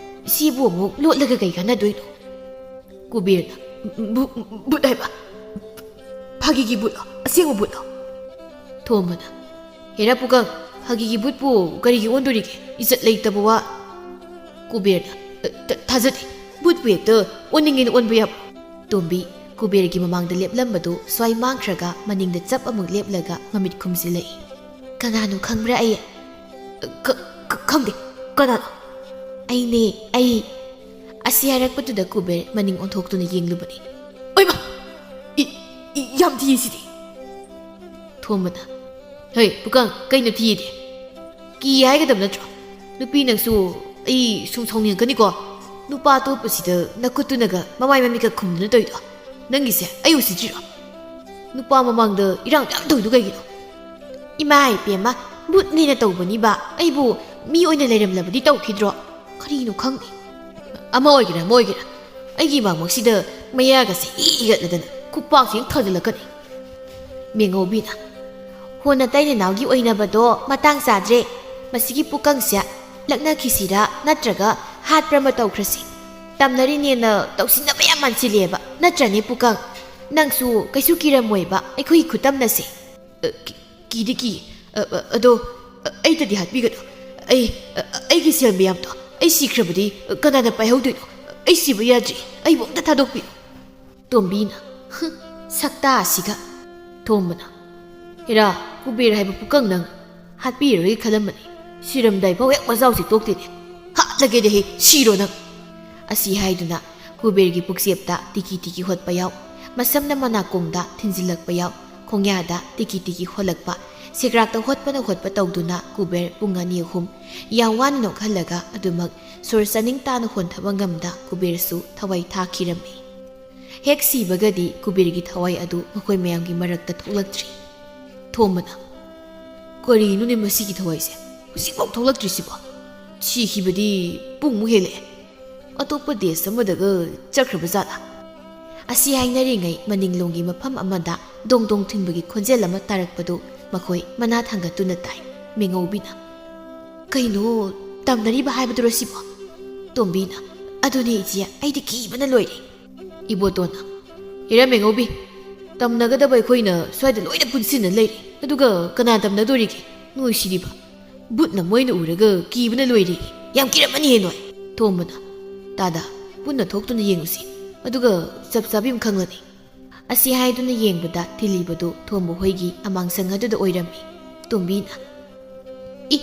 ꯁꯤꯕꯨ ꯑꯃꯨꯛ ꯂꯣꯠꯂꯒ ꯀꯩ ꯀꯥꯟꯅꯗꯣꯏꯅꯣ?" ꯀꯨꯕꯦꯔꯅ, "ꯚꯨ-, ꯚꯨꯠ ꯍꯥꯏꯕ? ꯐꯥꯒꯤꯒꯤ ꯚꯨꯠꯂꯣ? ꯑꯁꯦꯡꯕ ꯚꯨꯠꯂꯣ?" ꯊꯣꯝꯕꯅ, "ꯍꯦꯔꯥ ꯄꯨꯀꯪ, ꯐꯥꯒꯤꯒꯤ ꯚꯨꯠꯄꯨ ꯀꯔꯤꯒꯤ ꯑꯣꯟꯗꯣꯔꯤꯒꯦ? ꯏꯖꯠ ꯂꯩꯇꯕ ꯋꯥ!" ꯀꯨꯕꯦꯔꯅ, "ꯑ, ꯊ-, ꯊꯥꯖꯗꯦ꯫ ꯚꯨꯠꯄꯨ ꯍꯦꯛꯇ ꯑꯣꯟꯅꯤꯡꯉꯦꯅ ꯑꯣꯟꯕ ꯌꯥꯕ?" ꯇꯣꯝꯕꯤ ꯀꯨꯕꯦꯔꯒꯤ ꯃꯃꯥꯡꯗ ꯂꯦꯞꯂꯝꯕꯗꯨ ꯁ꯭ꯋꯥꯏ ꯃꯥꯡꯈ꯭ꯔꯒ ꯃꯅꯤꯡꯗ ꯆꯞ ꯑꯃꯨꯛ ꯂꯦꯞꯂꯒ ꯃꯃꯤꯠ ꯈꯨꯝꯖꯤꯜꯂꯛꯏ꯫ "ꯀꯅꯥꯅꯣ ꯈꯪꯕ꯭ꯔꯥ ꯑꯩ?" "ꯈ-, ꯈ-, ꯈꯪꯗꯦ꯫ ꯀꯅꯥꯅꯣ?" "ꯑꯩꯅꯦ, ꯑꯩ!" ꯑꯁꯤ ꯍꯥꯏꯔꯛꯄꯗꯨꯗ ꯀꯨꯕꯦꯔ ꯃꯅꯤꯡ ꯑꯣꯟꯊꯣꯛꯇꯨꯅ ꯌꯦꯡꯂꯨꯕꯅꯤ꯫ "ꯑꯣꯏꯃ! ꯏ-, ꯏ-, ꯌꯥꯝ ꯊꯤꯌꯦ ꯁꯤꯗꯤ!" ꯊꯣꯝꯕꯅ, "ꯍꯩ, ꯄꯨꯀꯪ, ꯀꯩꯅꯣ ꯊꯤꯌꯦꯗꯤ? ꯀꯤ ꯍꯥꯏꯒꯗꯕ ꯅꯠꯇ꯭ꯔꯣ? ꯅꯨꯄꯤ ꯅꯪꯁꯨ ꯑꯩ ꯁꯨꯝ ꯁꯥꯎꯅꯤꯡꯉꯛꯀꯅꯤꯀꯣ꯫ ꯅꯨꯄꯥ ꯑꯇꯣꯞꯄꯁꯤꯗ ꯅꯈꯨꯠꯇꯨꯅꯒ ꯃꯃꯥꯏ ꯃꯃꯤꯠꯀ ꯈꯨꯝꯗꯨꯅ ꯇꯧꯔꯤꯗꯣ ꯅꯪꯒꯤꯁꯦ ꯑꯩ ꯎꯁꯤꯠꯇ꯭ꯔꯤꯔꯣ? ꯅꯨꯄꯥ ꯃꯃꯥꯡꯗ ꯏꯔꯥꯡ ꯌꯥꯝ ꯇꯧꯔꯤꯗꯣ ꯀꯩꯒꯤꯅꯣ?" "ꯏꯃꯥ ꯏꯄꯦꯝꯃ, ꯚꯨꯠꯅꯦꯅ ꯇꯧꯕꯅꯤꯕ꯫ ꯑꯩꯕꯨ ꯃꯤ ꯑꯣꯏꯅ ꯂꯩꯔꯝꯂꯕꯗꯤ ꯇꯧꯈꯤꯗ꯭ꯔꯣ? ꯀꯔꯤꯅꯣ ꯈꯪꯗꯦ꯫ ꯑꯃ ꯑꯣꯏꯒꯦꯔꯥ ꯑꯃ ꯑꯣꯏꯒꯦꯔꯥ, ꯑꯩꯒꯤ ꯃꯥꯡꯃꯛꯁꯤꯗ ꯃꯌꯥꯒꯁꯦ ꯏ ꯏꯒꯠꯂꯗꯅ ꯈꯨꯄꯥꯛꯁꯦ ꯍꯦꯛ ꯊꯥꯖꯤꯜꯂꯛꯀꯅꯤ꯫" ꯃꯦꯉꯧꯕꯤꯅ, "ꯍꯣ, ꯅꯇꯩ ꯅꯅꯥꯎꯒꯤ ꯑꯣꯏꯅꯕꯗꯣ ꯃꯇꯥꯡ ꯆꯥꯗ꯭ꯔꯦ꯫ ꯃꯁꯤꯒꯤ ꯄꯨꯀꯪꯁꯦ ꯂꯛꯅꯈꯤꯁꯤꯔꯥ ꯅꯠꯇ꯭ꯔꯒ ꯍꯥꯠꯄ꯭ꯔ ꯑꯃ ꯇꯧꯈ꯭ꯔꯁꯤ꯫ ꯇꯝꯅꯔꯤꯅꯦꯅ ꯇꯧꯁꯤꯟꯅꯕ ꯌꯥꯝ ꯃꯥꯟꯁꯤꯜꯂꯦꯕ, ꯅꯠꯇ꯭ꯔꯅꯦ ꯄꯨꯀꯪ? ꯅꯪꯁꯨ ꯀꯩꯁꯨ ꯀꯤꯔꯝꯃꯣꯏꯕ ꯑꯩꯈꯣꯏꯒꯤ ꯈꯨꯇꯝꯅꯁꯦ꯫" "ꯑ, ꯀꯤ-, ꯀꯤꯗꯤ ꯀꯤ꯫ ꯑ, ꯑ, ꯑꯗꯣ, ꯑ, ꯑꯩꯇꯗꯤ ꯍꯥꯠꯄꯤꯒꯅꯨ꯫ ꯑꯩ, ꯑ, ꯑ, ꯑꯩꯒꯤ ꯁꯦꯜ ꯃꯌꯥꯝꯗꯣ ꯑꯩ ꯁꯤꯈ꯭ꯔꯕꯗꯤ, ꯑ, ꯀꯅꯥꯅ ꯄꯥꯏꯍꯧꯗꯣꯏꯅꯣ? ꯑꯩ ꯁꯤꯕ ꯌꯥꯗ꯭ꯔꯤ꯫ ꯑꯩꯕꯨ ꯑꯝꯇ ꯊꯥꯗꯣꯛꯄꯤꯌꯨ꯫" ꯇꯣꯝꯕꯤꯅ, "ꯍꯨꯝ, ꯁꯛꯇꯥ ꯑꯁꯤꯒ!" ꯊꯣꯝꯕꯅ, "ꯍꯦꯔꯥ, ꯀꯨꯕꯦꯔ ꯍꯥꯏꯕ ꯄꯨꯀꯪ ꯅꯪ ꯍꯥꯠꯄꯤꯔꯔꯣꯏꯒꯦ ꯈꯜꯂꯝꯕꯅꯤ꯫ ꯁꯤꯔꯝꯗꯥꯏ ꯐꯥꯎ ꯍꯦꯛ ꯋꯥꯖꯥꯎꯁꯦ ꯇꯣꯛꯇꯦꯅꯦ꯫ ꯍꯥꯠꯂꯒꯦꯗꯤ ꯍꯦ, ꯁꯤꯔꯣ ꯅꯪ!" ꯑꯁꯤ ꯍꯥꯏꯗꯨꯅ ꯀꯨꯕꯦꯔꯒꯤ ꯄꯨꯛꯆꯦꯞꯇ ꯇꯤꯀꯤ ꯇꯤꯀꯤ ꯍꯣꯠꯄ ꯌꯥꯎ, ꯃꯁꯝꯅ ꯃꯅꯥꯀꯣꯡꯗ ꯊꯤꯟꯖꯤꯜꯂꯛꯄ ꯌꯥꯎ, ꯈꯣꯡꯌꯥꯗ ꯇꯤꯀꯤ ꯇꯤꯀꯤ ꯍꯣꯜꯂꯛꯄ, ꯁꯦꯒ꯭ꯔꯥꯛꯇ ꯍꯣꯠꯄꯅ ꯍꯣꯠꯄ ꯇꯧꯗꯨꯅ ꯀꯨꯕꯦꯔ ꯄꯨꯡ ꯑꯅꯤ ꯑꯍꯨꯝ ꯌꯥꯝ ꯋꯥꯅ ꯅꯣꯛꯍꯜꯂꯒ ꯑꯗꯨꯃꯛ ꯁꯣꯔ ꯆꯥꯅꯤꯡ ꯇꯥꯅ ꯍꯣꯟꯊꯕ ꯉꯝꯗ ꯀꯨꯕꯦꯔꯁꯨ ꯊꯋꯥꯏ ꯊꯥꯈꯤꯔꯝꯃꯤ꯫ ꯍꯦꯛ ꯁꯤꯕꯒꯗꯤ ꯀꯨꯕꯦꯔꯒꯤ ꯊꯋꯥꯏ ꯑꯗꯨ ꯃꯈꯣꯏ ꯃꯌꯥꯝꯒꯤ ꯃꯔꯛꯇ ꯊꯣꯛꯂꯛꯇ꯭ꯔꯤ꯫ ꯊꯣꯝꯕꯅ, "ꯀꯔꯤꯅꯣꯅꯦ ꯃꯁꯤꯒꯤ ꯊꯋꯥꯏꯁꯦ ꯍꯧꯖꯤꯛꯐꯥꯎ ꯊꯣꯛꯂꯛꯇ꯭ꯔꯤꯁꯤꯕꯣ? ꯁꯤꯈꯤꯕꯗꯤ ꯄꯨꯡꯃꯨꯛ ꯍꯦꯜꯂꯛꯑꯦ꯫ ꯑꯇꯣꯞꯄ ꯗꯦꯁ ꯑꯃꯗꯒ ꯆꯠꯈ꯭ꯔꯕ ꯖꯥꯠꯂꯥ? ꯑꯁꯤ ꯍꯥꯏꯅꯔꯤꯉꯩ ꯃꯅꯤꯡꯂꯣꯝꯒꯤ ꯃꯐꯝ ꯑꯃꯗ ꯗꯣꯡ ꯗꯣꯡ ꯊꯤꯟꯕꯒꯤ ꯈꯣꯟꯖꯦꯜ ꯑꯃ ꯇꯥꯔꯛꯄꯗꯨ ꯃꯈꯣꯏ ꯃꯅꯥ ꯊꯥꯡꯒꯠꯇꯨꯅ ꯇꯥꯏ꯫ ꯃꯦꯉꯧꯕꯤꯅ, "ꯀꯩꯅꯣ ꯇꯝꯅꯔꯤꯕ ꯍꯥꯏꯕꯗꯨꯔꯣ ꯁꯤꯕꯣ?" ꯇꯣꯝꯕꯤꯅ, "ꯑꯗꯨꯅꯦ ꯏꯆꯦ, ꯑꯩꯗꯤ ꯀꯤꯕꯅ ꯂꯣꯏꯔꯦ꯫" ꯏꯕꯣꯇꯣꯟꯅ, "ꯍꯦꯔꯥ ꯃꯦꯉꯧꯕꯤ, ꯇꯝꯅꯒꯗꯕ ꯑꯩꯈꯣꯏꯅ ꯁ꯭ꯋꯥꯏꯗ ꯂꯣꯏꯅ ꯄꯨꯟꯁꯤꯟꯅ ꯂꯩꯔꯦ, ꯑꯗꯨꯒ ꯀꯅꯥ ꯇꯝꯅꯗꯣꯔꯤꯒꯦ? ꯅꯣꯏ ꯁꯤꯗꯤꯕ꯫ ꯕꯨꯠꯅ ꯃꯣꯏꯅ ꯎꯔꯒ ꯀꯤꯕꯅ ꯂꯣꯏꯔꯦ꯫ ꯌꯥꯝ ꯀꯤꯔꯝꯃꯅꯤꯍꯦ ꯅꯣꯏ꯫" ꯊꯣꯝꯕꯅ, "ꯇꯥꯗ, ꯄꯨꯟꯅ ꯊꯣꯛꯇꯨꯅ ꯌꯦꯡꯉꯨꯁꯤ, ꯑꯗꯨꯒ ꯆꯞ ꯆꯥꯕꯤ ꯑꯃ ꯈꯪꯂꯅꯤ꯫" ꯑꯁꯤ ꯍꯥꯏꯗꯨꯅ ꯌꯦꯡꯕꯗ ꯊꯤꯜꯂꯤꯕꯗꯨ ꯊꯣꯝꯕ ꯍꯣꯏꯒꯤ ꯑꯃꯥꯡꯁꯪ ꯑꯗꯨꯗ ꯑꯣꯏꯔꯝꯃꯤ꯫ ꯇꯣꯝꯕꯤꯅ, "ꯏ,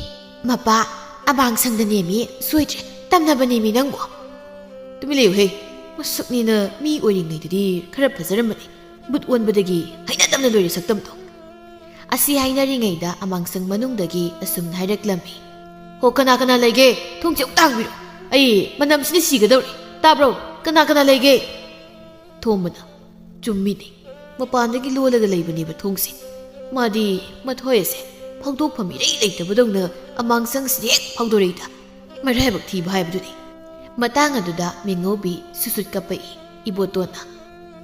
ꯃꯄꯥ, ꯑꯃꯥꯡꯁꯪꯗ ꯅꯦꯝꯃꯤ, ꯁꯣꯏꯗ꯭ꯔꯦ, ꯇꯝꯅꯕ ꯅꯦꯝꯃꯤ ꯅꯪꯕꯣ?" "ꯇꯨꯃꯤꯟ ꯂꯩꯌꯨꯍꯦ, ꯃꯁꯛꯅꯤꯅ ꯃꯤ ꯑꯣꯏꯔꯤꯉꯩꯗꯗꯤ ꯈꯔ ꯐꯖꯔꯝꯕꯅꯤ, ꯕꯨꯠ ꯑꯣꯟꯕꯗꯒꯤ ꯍꯩꯅꯗꯕꯅ ꯂꯣꯏꯔꯦ ꯁꯛꯇꯝꯗꯣ꯫" ꯑꯁꯤ ꯍꯥꯏꯅꯔꯤꯉꯩꯗ ꯑꯃꯥꯡꯁꯪ ꯃꯅꯨꯡꯗꯒꯤ ꯑꯁꯨꯝꯅ ꯍꯥꯏꯔꯛꯂꯝꯃꯤ, "ꯍꯣ, ꯀꯅꯥ ꯀꯅꯥ ꯂꯩꯒꯦ? ꯊꯣꯡꯁꯦ ꯑꯃꯨꯛꯇ ꯍꯥꯡꯕꯤꯔꯣ, ꯑꯩ ꯃꯅꯝꯁꯤꯅ ꯁꯤꯒꯗꯧꯔꯦ꯫ ꯇꯥꯕ꯭ꯔꯣ? ꯀꯅꯥ ꯀꯅꯥ ꯂꯩꯒꯦ?" ꯊꯣꯝꯕꯅ, "ꯆꯨꯝꯃꯤꯅꯦ, ꯃꯄꯥꯟꯗꯒꯤ ꯂꯣꯜꯂꯒ ꯂꯩꯕꯅꯦꯕ ꯊꯣꯡꯁꯦ꯫ ꯃꯥꯗꯤ ꯃꯊꯣꯏ ꯑꯁꯦ ꯐꯥꯎꯗꯣꯛꯐꯝ ꯏꯔꯩ ꯂꯩꯇꯕꯗꯧꯅ ꯑꯃꯥꯡꯁꯪꯁꯤꯗ ꯍꯦꯛ ꯐꯥꯎꯗꯣꯔꯛꯏꯗ꯫ ꯃꯔꯥꯏꯕꯛ ꯊꯤꯕ ꯍꯥꯏꯕꯗꯨꯅꯤ꯫" ꯃꯇꯥꯡ ꯑꯗꯨꯗ ꯃꯦꯉꯧꯕꯤ ꯁꯨꯁꯨꯠ ꯀꯞꯄꯛꯏ꯫ ꯏꯕꯣꯇꯣꯟꯅ,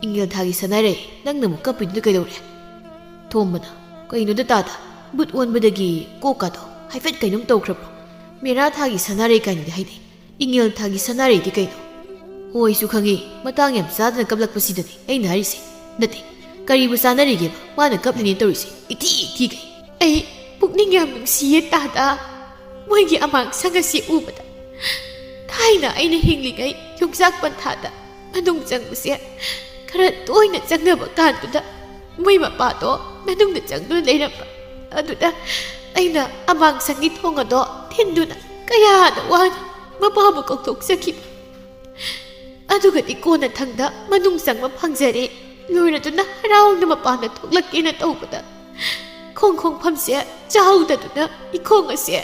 "ꯏꯪꯉꯦꯜ ꯊꯥꯒꯤ ꯁꯅꯥꯔꯩ, ꯅꯪꯅ ꯑꯃꯨꯛ ꯀꯞꯄꯤꯗꯨꯅ ꯀꯩꯗꯧꯔꯦ?" ꯊꯣꯝꯕꯅ, "ꯀꯩꯅꯣꯗ ꯇꯥꯗ, ꯕꯨꯠ ꯑꯣꯟꯕꯗꯒꯤ ꯀꯣꯛꯀꯥꯗꯣ ꯍꯥꯏꯐꯦꯠ ꯀꯩꯅꯣꯝ ꯇꯧꯈ꯭ꯔꯕ꯭ꯔꯣ? ꯃꯦꯔꯥ ꯊꯥꯒꯤ ꯁꯅꯥꯔꯩ ꯀꯥꯏꯅꯗꯤ ꯍꯥꯏꯅꯩ, ꯏꯪꯉꯦꯜ ꯊꯥꯒꯤ ꯁꯅꯥꯔꯩꯗꯤ ꯀꯩꯅꯣ?" "ꯍꯣꯏꯁꯨ ꯈꯪꯉꯤ, ꯃꯇꯥꯡ ꯌꯥꯝ ꯆꯥꯗꯅ ꯀꯞꯂꯛꯄꯁꯤꯗꯅꯤ ꯑꯩꯅ ꯍꯥꯏꯔꯤꯁꯦ꯫ ꯅꯠꯇꯦ, ꯀꯔꯤꯕꯨ ꯆꯥꯅꯔꯤꯒꯦꯕ ꯃꯥꯅ ꯀꯞꯂꯤꯅꯦ ꯇꯧꯔꯤꯁꯦ? ꯏꯊꯤ ꯊꯤꯈꯩ꯫" "ꯑꯩ ꯄꯨꯛꯅꯤꯡ ꯌꯥꯝ ꯅꯨꯡꯁꯤꯌꯦ ꯇꯥꯗ, ꯃꯣꯏꯒꯤ ꯑꯃꯥꯡꯁꯪ ꯑꯁꯤ ꯎꯕꯗ꯫ ꯊꯥꯏꯅ ꯑꯩꯅ ꯍꯤꯡꯂꯤꯉꯩ ꯌꯣꯡꯆꯥꯛ ꯄꯟꯊꯥꯗ ꯃꯅꯨꯡ ꯆꯪꯕꯁꯦ ꯈꯔ ꯇꯣꯏꯅ ꯆꯪꯅꯕ ꯀꯥꯟꯗꯨꯗ ꯃꯣꯏ ꯃꯄꯥꯗꯣ ꯃꯅꯨꯡꯗ ꯆꯪꯗꯨꯅ ꯂꯩꯔꯝꯕ꯫ ꯑꯗꯨꯗ ꯑꯩꯅ ꯑꯃꯥꯡꯁꯪꯒꯤ ꯊꯣꯡ ꯑꯗꯣ ꯊꯤꯟꯗꯨꯅ ꯀꯌꯥꯗ ꯋꯥꯅ ꯃꯄꯥꯕꯨ ꯀꯧꯊꯣꯛꯆꯈꯤꯕ꯫ ꯑꯗꯨꯒꯗꯤ ꯀꯣꯟꯅꯊꯪꯗ ꯃꯅꯨꯡ ꯆꯪꯕ ꯐꯪꯖꯔꯦ꯫ ꯂꯣꯏꯔꯗꯨꯅ ꯍꯔꯥꯎꯅ ꯃꯄꯥꯟꯗ ꯊꯣꯛꯂꯛꯀꯦꯅ ꯇꯧꯕꯗ ꯈꯣꯡ ꯈꯣꯡꯐꯝꯁꯦ ꯆꯥꯍꯧꯗꯗꯨꯅ ꯏꯈꯣꯡ ꯑꯁꯦ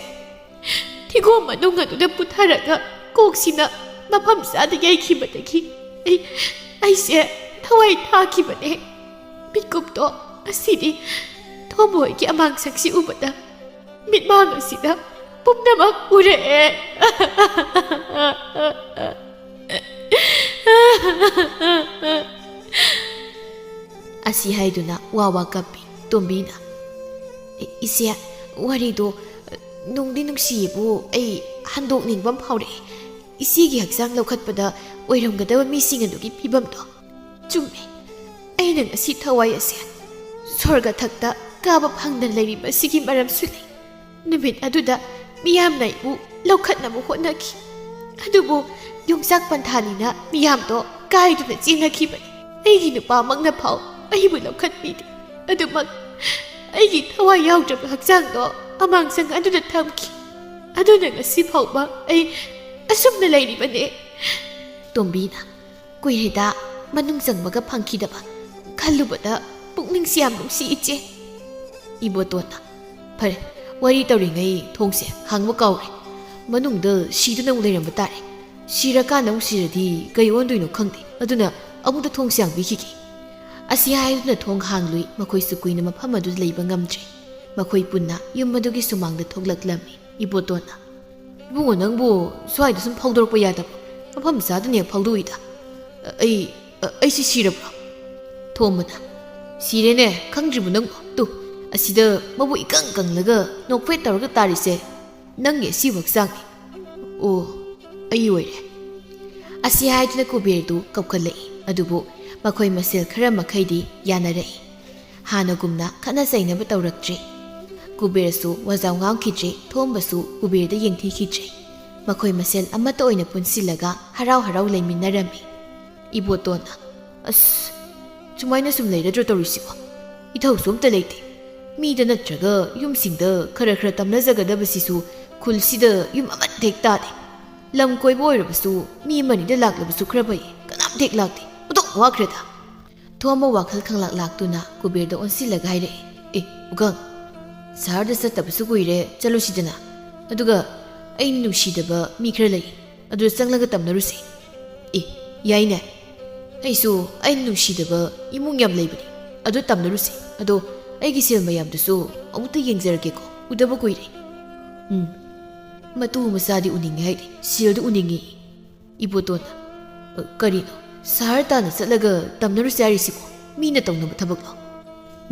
ꯊꯤꯒꯣꯝ ꯃꯅꯨꯡ ꯑꯗꯨꯗ ꯄꯨꯊꯔꯒ ꯀꯣꯛꯁꯤꯅ ꯃꯐꯝ ꯆꯥꯗ ꯌꯩꯈꯤꯕꯗꯒꯤ ꯑꯩ, ꯑꯩꯁꯦ ꯊꯋꯥꯏ ꯊꯥꯈꯤꯕꯅꯦ꯫ ꯃꯤꯠꯀꯨꯞꯇꯣ ꯉꯁꯤꯗꯤ ꯊꯣꯝꯕꯣꯏꯒꯤ ꯑꯃꯥꯡꯁꯪꯁꯤ ꯎꯕꯗ ꯃꯤꯠꯃꯥꯡ ꯑꯁꯤꯗ ꯄꯨꯝꯅꯃꯛ ꯎꯔꯛꯑꯦ꯫" ꯑꯁꯤ ꯍꯥꯏꯗꯨꯅ ꯋꯥ ꯋꯥ ꯀꯞꯄꯤ ꯇꯣꯝꯕꯤꯅ꯫ "ꯏꯆꯦ, ꯋꯥꯔꯤꯗꯣ ꯅꯨꯡꯗꯤ ꯅꯨꯡꯁꯤꯌꯦꯕꯨ, ꯑꯩ ꯍꯟꯗꯣꯛꯅꯤꯡꯕ ꯑꯃ ꯐꯥꯎꯔꯛꯑꯦ꯫ ꯏꯆꯦꯒꯤ ꯍꯛꯆꯥꯡ ꯂꯧꯈꯠꯄꯗ ꯑꯣꯏꯔꯝꯒꯗꯕ ꯃꯤꯁꯤꯡ ꯑꯗꯨꯒꯤ ꯐꯤꯕꯝꯗꯣ꯫ ꯆꯨꯝꯃꯦ, ꯑꯩꯅ ꯉꯁꯤ ꯊꯋꯥꯏ ꯑꯁꯦ ꯁ꯭ꯋꯔꯒ ꯊꯛꯇ ꯀꯥꯕ ꯐꯪꯗꯅ ꯂꯩꯔꯤꯕꯁꯤꯒꯤ ꯃꯔꯝꯁꯨ ꯂꯩ꯫ ꯅꯨꯃꯤꯠ ꯑꯗꯨꯗ ꯃꯤꯌꯥꯝꯅ ꯑꯩꯕꯨ ꯂꯧꯈꯠꯅꯕ ꯍꯣꯠꯅꯈꯤ꯫ ꯑꯗꯨꯕꯨ ꯌꯣꯡꯆꯥꯛ ꯄꯟꯊꯥꯅꯤꯅ ꯃꯤꯌꯥꯝꯗꯣ ꯀꯥꯏꯗꯨꯅ ꯆꯦꯟꯅꯈꯤꯕꯅꯤ꯫ ꯑꯩꯒꯤ ꯅꯨꯄꯥꯃꯛꯅ ꯐꯥꯎ ꯑꯩꯕꯨ ꯂꯧꯈꯠꯄꯤꯗꯦ꯫ ꯑꯗꯨꯃꯛ ꯑꯩꯒꯤ ꯊꯋꯥꯏ ꯌꯥꯎꯗ꯭ꯔꯕ ꯍꯛꯆꯥꯡꯗꯣ ꯑꯃꯥꯡꯁꯪ ꯑꯗꯨꯗ ꯊꯝꯈꯤ꯫ ꯑꯗꯨꯅ ꯉꯁꯤ ꯐꯥꯎꯕ ꯑꯩ ꯑꯁꯨꯝꯅ ꯂꯩꯔꯤꯕꯅꯦ"꯫ ꯇꯣꯝꯕꯤꯅ, "ꯀꯨꯏꯔꯦꯗ ꯃꯅꯨꯡ ꯆꯪꯕꯒ ꯐꯪꯈꯤꯗꯕ꯫ ꯈꯜꯂꯨꯕꯗ ꯄꯨꯛꯅꯤꯡꯁꯤ ꯌꯥꯝ ꯅꯨꯡꯁꯤ ꯏꯆꯦ"꯫ ꯏꯕꯣꯇꯣꯟꯅ, "ꯐꯔꯦ, ꯋꯥꯔꯤ ꯇꯧꯔꯤꯉꯩ ꯊꯣꯡꯁꯦ ꯍꯥꯡꯕ ꯀꯥꯎꯔꯦ꯫ ꯃꯅꯨꯡꯗ ꯁꯤꯗꯨꯅ ꯑꯃꯨꯛ ꯂꯩꯔꯝꯕ ꯇꯥꯔꯦ꯫ ꯁꯤꯔꯀꯥꯟꯗ ꯑꯃꯨꯛ ꯁꯤꯔꯗꯤ ꯀꯩ ꯑꯣꯟꯗꯣꯏꯅꯣ ꯈꯪꯗꯦ꯫ ꯑꯗꯨꯅ ꯑꯃꯨꯛꯇ ꯊꯣꯡꯁꯦ ꯍꯥꯡꯕꯤꯈꯤꯒꯦ"꯫ ꯑꯁꯤ ꯍꯥꯏꯗꯨꯅ ꯊꯣꯡ ꯍꯥꯡꯂꯨꯏ꯫ ꯃꯈꯣꯏꯁꯨ ꯀꯨꯏꯅ ꯃꯐꯝ ꯑꯗꯨꯗ ꯂꯩꯕ ꯉꯝꯗ꯭ꯔꯦ꯫ ꯃꯈꯣꯏ ꯄꯨꯟꯅ ꯌꯨꯝ ꯑꯗꯨꯒꯤ ꯁꯨꯃꯥꯡꯗ ꯊꯣꯛꯂꯛꯂꯝꯃꯤ꯫ ꯏꯕꯣꯇꯣꯟꯅ, "ꯏꯕꯨꯡꯉꯣ, ꯅꯪꯕꯨ ꯁ꯭ꯋꯥꯏꯗ ꯁꯨꯝ ꯐꯥꯎꯗꯣꯔꯛꯄ ꯌꯥꯗꯕ? ꯃꯐꯝ ꯆꯥꯗꯅ ꯍꯦꯛ ꯐꯥꯎꯗꯣꯛꯏꯗ꯫ ꯑꯩ, ꯑꯩꯁꯤ ꯁꯤꯔꯕ꯭ꯔꯣ?" ꯊꯣꯝꯕꯅ, "ꯁꯤꯔꯦꯅꯦ, ꯈꯪꯗ꯭ꯔꯤꯕꯣ ꯅꯪꯕꯣ? ꯇꯨ, ꯑꯁꯤꯗ ꯃꯕꯨꯛ ꯏꯀꯪ ꯀꯪꯂꯒ ꯅꯣꯛꯐꯦꯠ ꯇꯧꯔꯒ ꯇꯥꯔꯤꯁꯦ ꯅꯪꯒꯤ ꯑꯁꯤꯕ ꯍꯛꯆꯥꯡꯅꯤ꯫ ꯑꯣ, ꯑꯩ ꯑꯣꯏꯔꯦ"꯫ ꯑꯁꯤ ꯍꯥꯏꯗꯨꯅ ꯀꯨꯕꯦꯔꯗꯨ ꯀꯞꯈꯠꯂꯛꯏ꯫ ꯑꯗꯨꯕꯨ ꯃꯈꯣꯏ ꯃꯁꯦꯜ ꯈꯔ ꯃꯈꯩꯗꯤ ꯌꯥꯅꯔꯛꯏ꯫ ꯍꯥꯟꯅꯒꯨꯝꯅ ꯈꯠꯅ ꯆꯩꯅꯕ ꯇꯧꯔꯛꯇ꯭ꯔꯦ꯫ ꯀꯨꯕꯦꯔꯁꯨ ꯋꯥꯖꯥꯎ ꯉꯥꯡꯈꯤꯗ꯭ꯔꯦ, ꯊꯣꯝꯕꯁꯨ ꯀꯨꯕꯦꯔꯗ ꯌꯦꯡꯊꯤꯈꯤꯗ꯭ꯔꯦ꯫ ꯃꯈꯣꯏ ꯃꯁꯦꯜ ꯑꯃꯠꯇ ꯑꯣꯏꯅ ꯄꯨꯟꯁꯤꯜꯂꯒ ꯍꯔꯥꯎ ꯍꯔꯥꯎ ꯂꯩꯃꯤꯟꯅꯔꯝꯃꯤ꯫ ꯏꯕꯣꯇꯣꯟꯅ, "ꯑꯁ, ꯁꯨꯃꯥꯏꯅ ꯁꯨꯝ ꯂꯩꯔꯗ꯭ꯔꯣ ꯇꯧꯔꯤꯁꯤꯕꯣ? ꯏꯊꯧꯁꯨ ꯑꯝꯇ ꯂꯩꯇꯦ꯫ ꯃꯤꯗ ꯅꯠꯇ꯭ꯔꯒ ꯌꯨꯝꯁꯤꯡꯗ ꯈꯔ ꯈꯔ ꯇꯝꯅꯖꯒꯗꯕꯁꯤꯁꯨ ꯈꯨꯜꯁꯤꯗ ꯌꯨꯝ ꯑꯃꯠꯇ ꯍꯦꯛ ꯇꯥꯗꯦ꯫ ꯂꯝ ꯀꯣꯏꯕ ꯑꯣꯏꯔꯕꯁꯨ ꯃꯤ ꯑꯃꯅꯤꯗ ꯂꯥꯛꯂꯕꯁꯨ ꯈꯔ ꯐꯩ, ꯀꯅꯥꯝꯇ ꯍꯦꯛ ꯂꯥꯛꯇꯦ꯫ ꯑꯣꯟꯊꯣꯛ ꯋꯥꯈ꯭ꯔꯦꯗ"꯫ ꯊꯣꯝꯕ ꯋꯥꯈꯜ ꯈꯪꯂꯥꯛ ꯂꯥꯛꯇꯨꯅ ꯀꯨꯕꯦꯔꯗ ꯑꯣꯟꯁꯤꯜꯂꯒ ꯍꯥꯏꯔꯛꯏ, "ꯑꯦ, ꯎꯒꯪ, ꯁꯍꯔꯗ ꯆꯠꯇꯕꯁꯨ ꯀꯨꯏꯔꯦ, ꯆꯠꯂꯨꯁꯤꯗꯅ꯫ ꯑꯗꯨꯒ ꯑꯩꯅ ꯅꯨꯡꯁꯤꯗꯕ ꯃꯤ ꯈꯔ ꯂꯩ, ꯑꯗꯨꯗ ꯆꯪꯂꯒ ꯇꯝꯅꯔꯨꯁꯦ"꯫ "ꯑꯦ, ꯌꯥꯏꯅꯦ꯫ ꯑꯩꯁꯨ ꯑꯩꯅ ꯅꯨꯡꯁꯤꯗꯕ ꯏꯃꯨꯡ ꯌꯥꯝ ꯂꯩꯕꯅꯤ, ꯑꯗꯨ ꯇꯝꯅꯔꯨꯁꯦ꯫ ꯑꯗꯣ ꯑꯩꯒꯤ ꯁꯦꯜ ꯃꯌꯥꯝꯗꯨꯁꯨ ꯑꯃꯨꯛꯇ ꯌꯦꯡꯖꯔꯒꯦꯀꯣ, ꯎꯗꯕ ꯀꯨꯏꯔꯦ"꯫ "ꯎꯝ, ꯃꯇꯨ ꯃꯆꯥꯗꯤ ꯎꯅꯤꯡꯉꯦ ꯍꯥꯏꯗꯦ, ꯁꯦꯜꯗꯤ ꯎꯅꯤꯡꯉꯤ"꯫ ꯏꯕꯣꯇꯣꯟꯅ, "ꯑ, ꯀꯔꯤꯅꯣ? ꯁꯍꯔ ꯇꯥꯟꯅ ꯆꯠꯂꯒ ꯇꯝꯅꯔꯨꯁꯦ ꯍꯥꯏꯔꯤꯁꯤꯕꯣ? ꯃꯤꯅ ꯇꯧꯅꯕ ꯊꯕꯛꯂꯣ?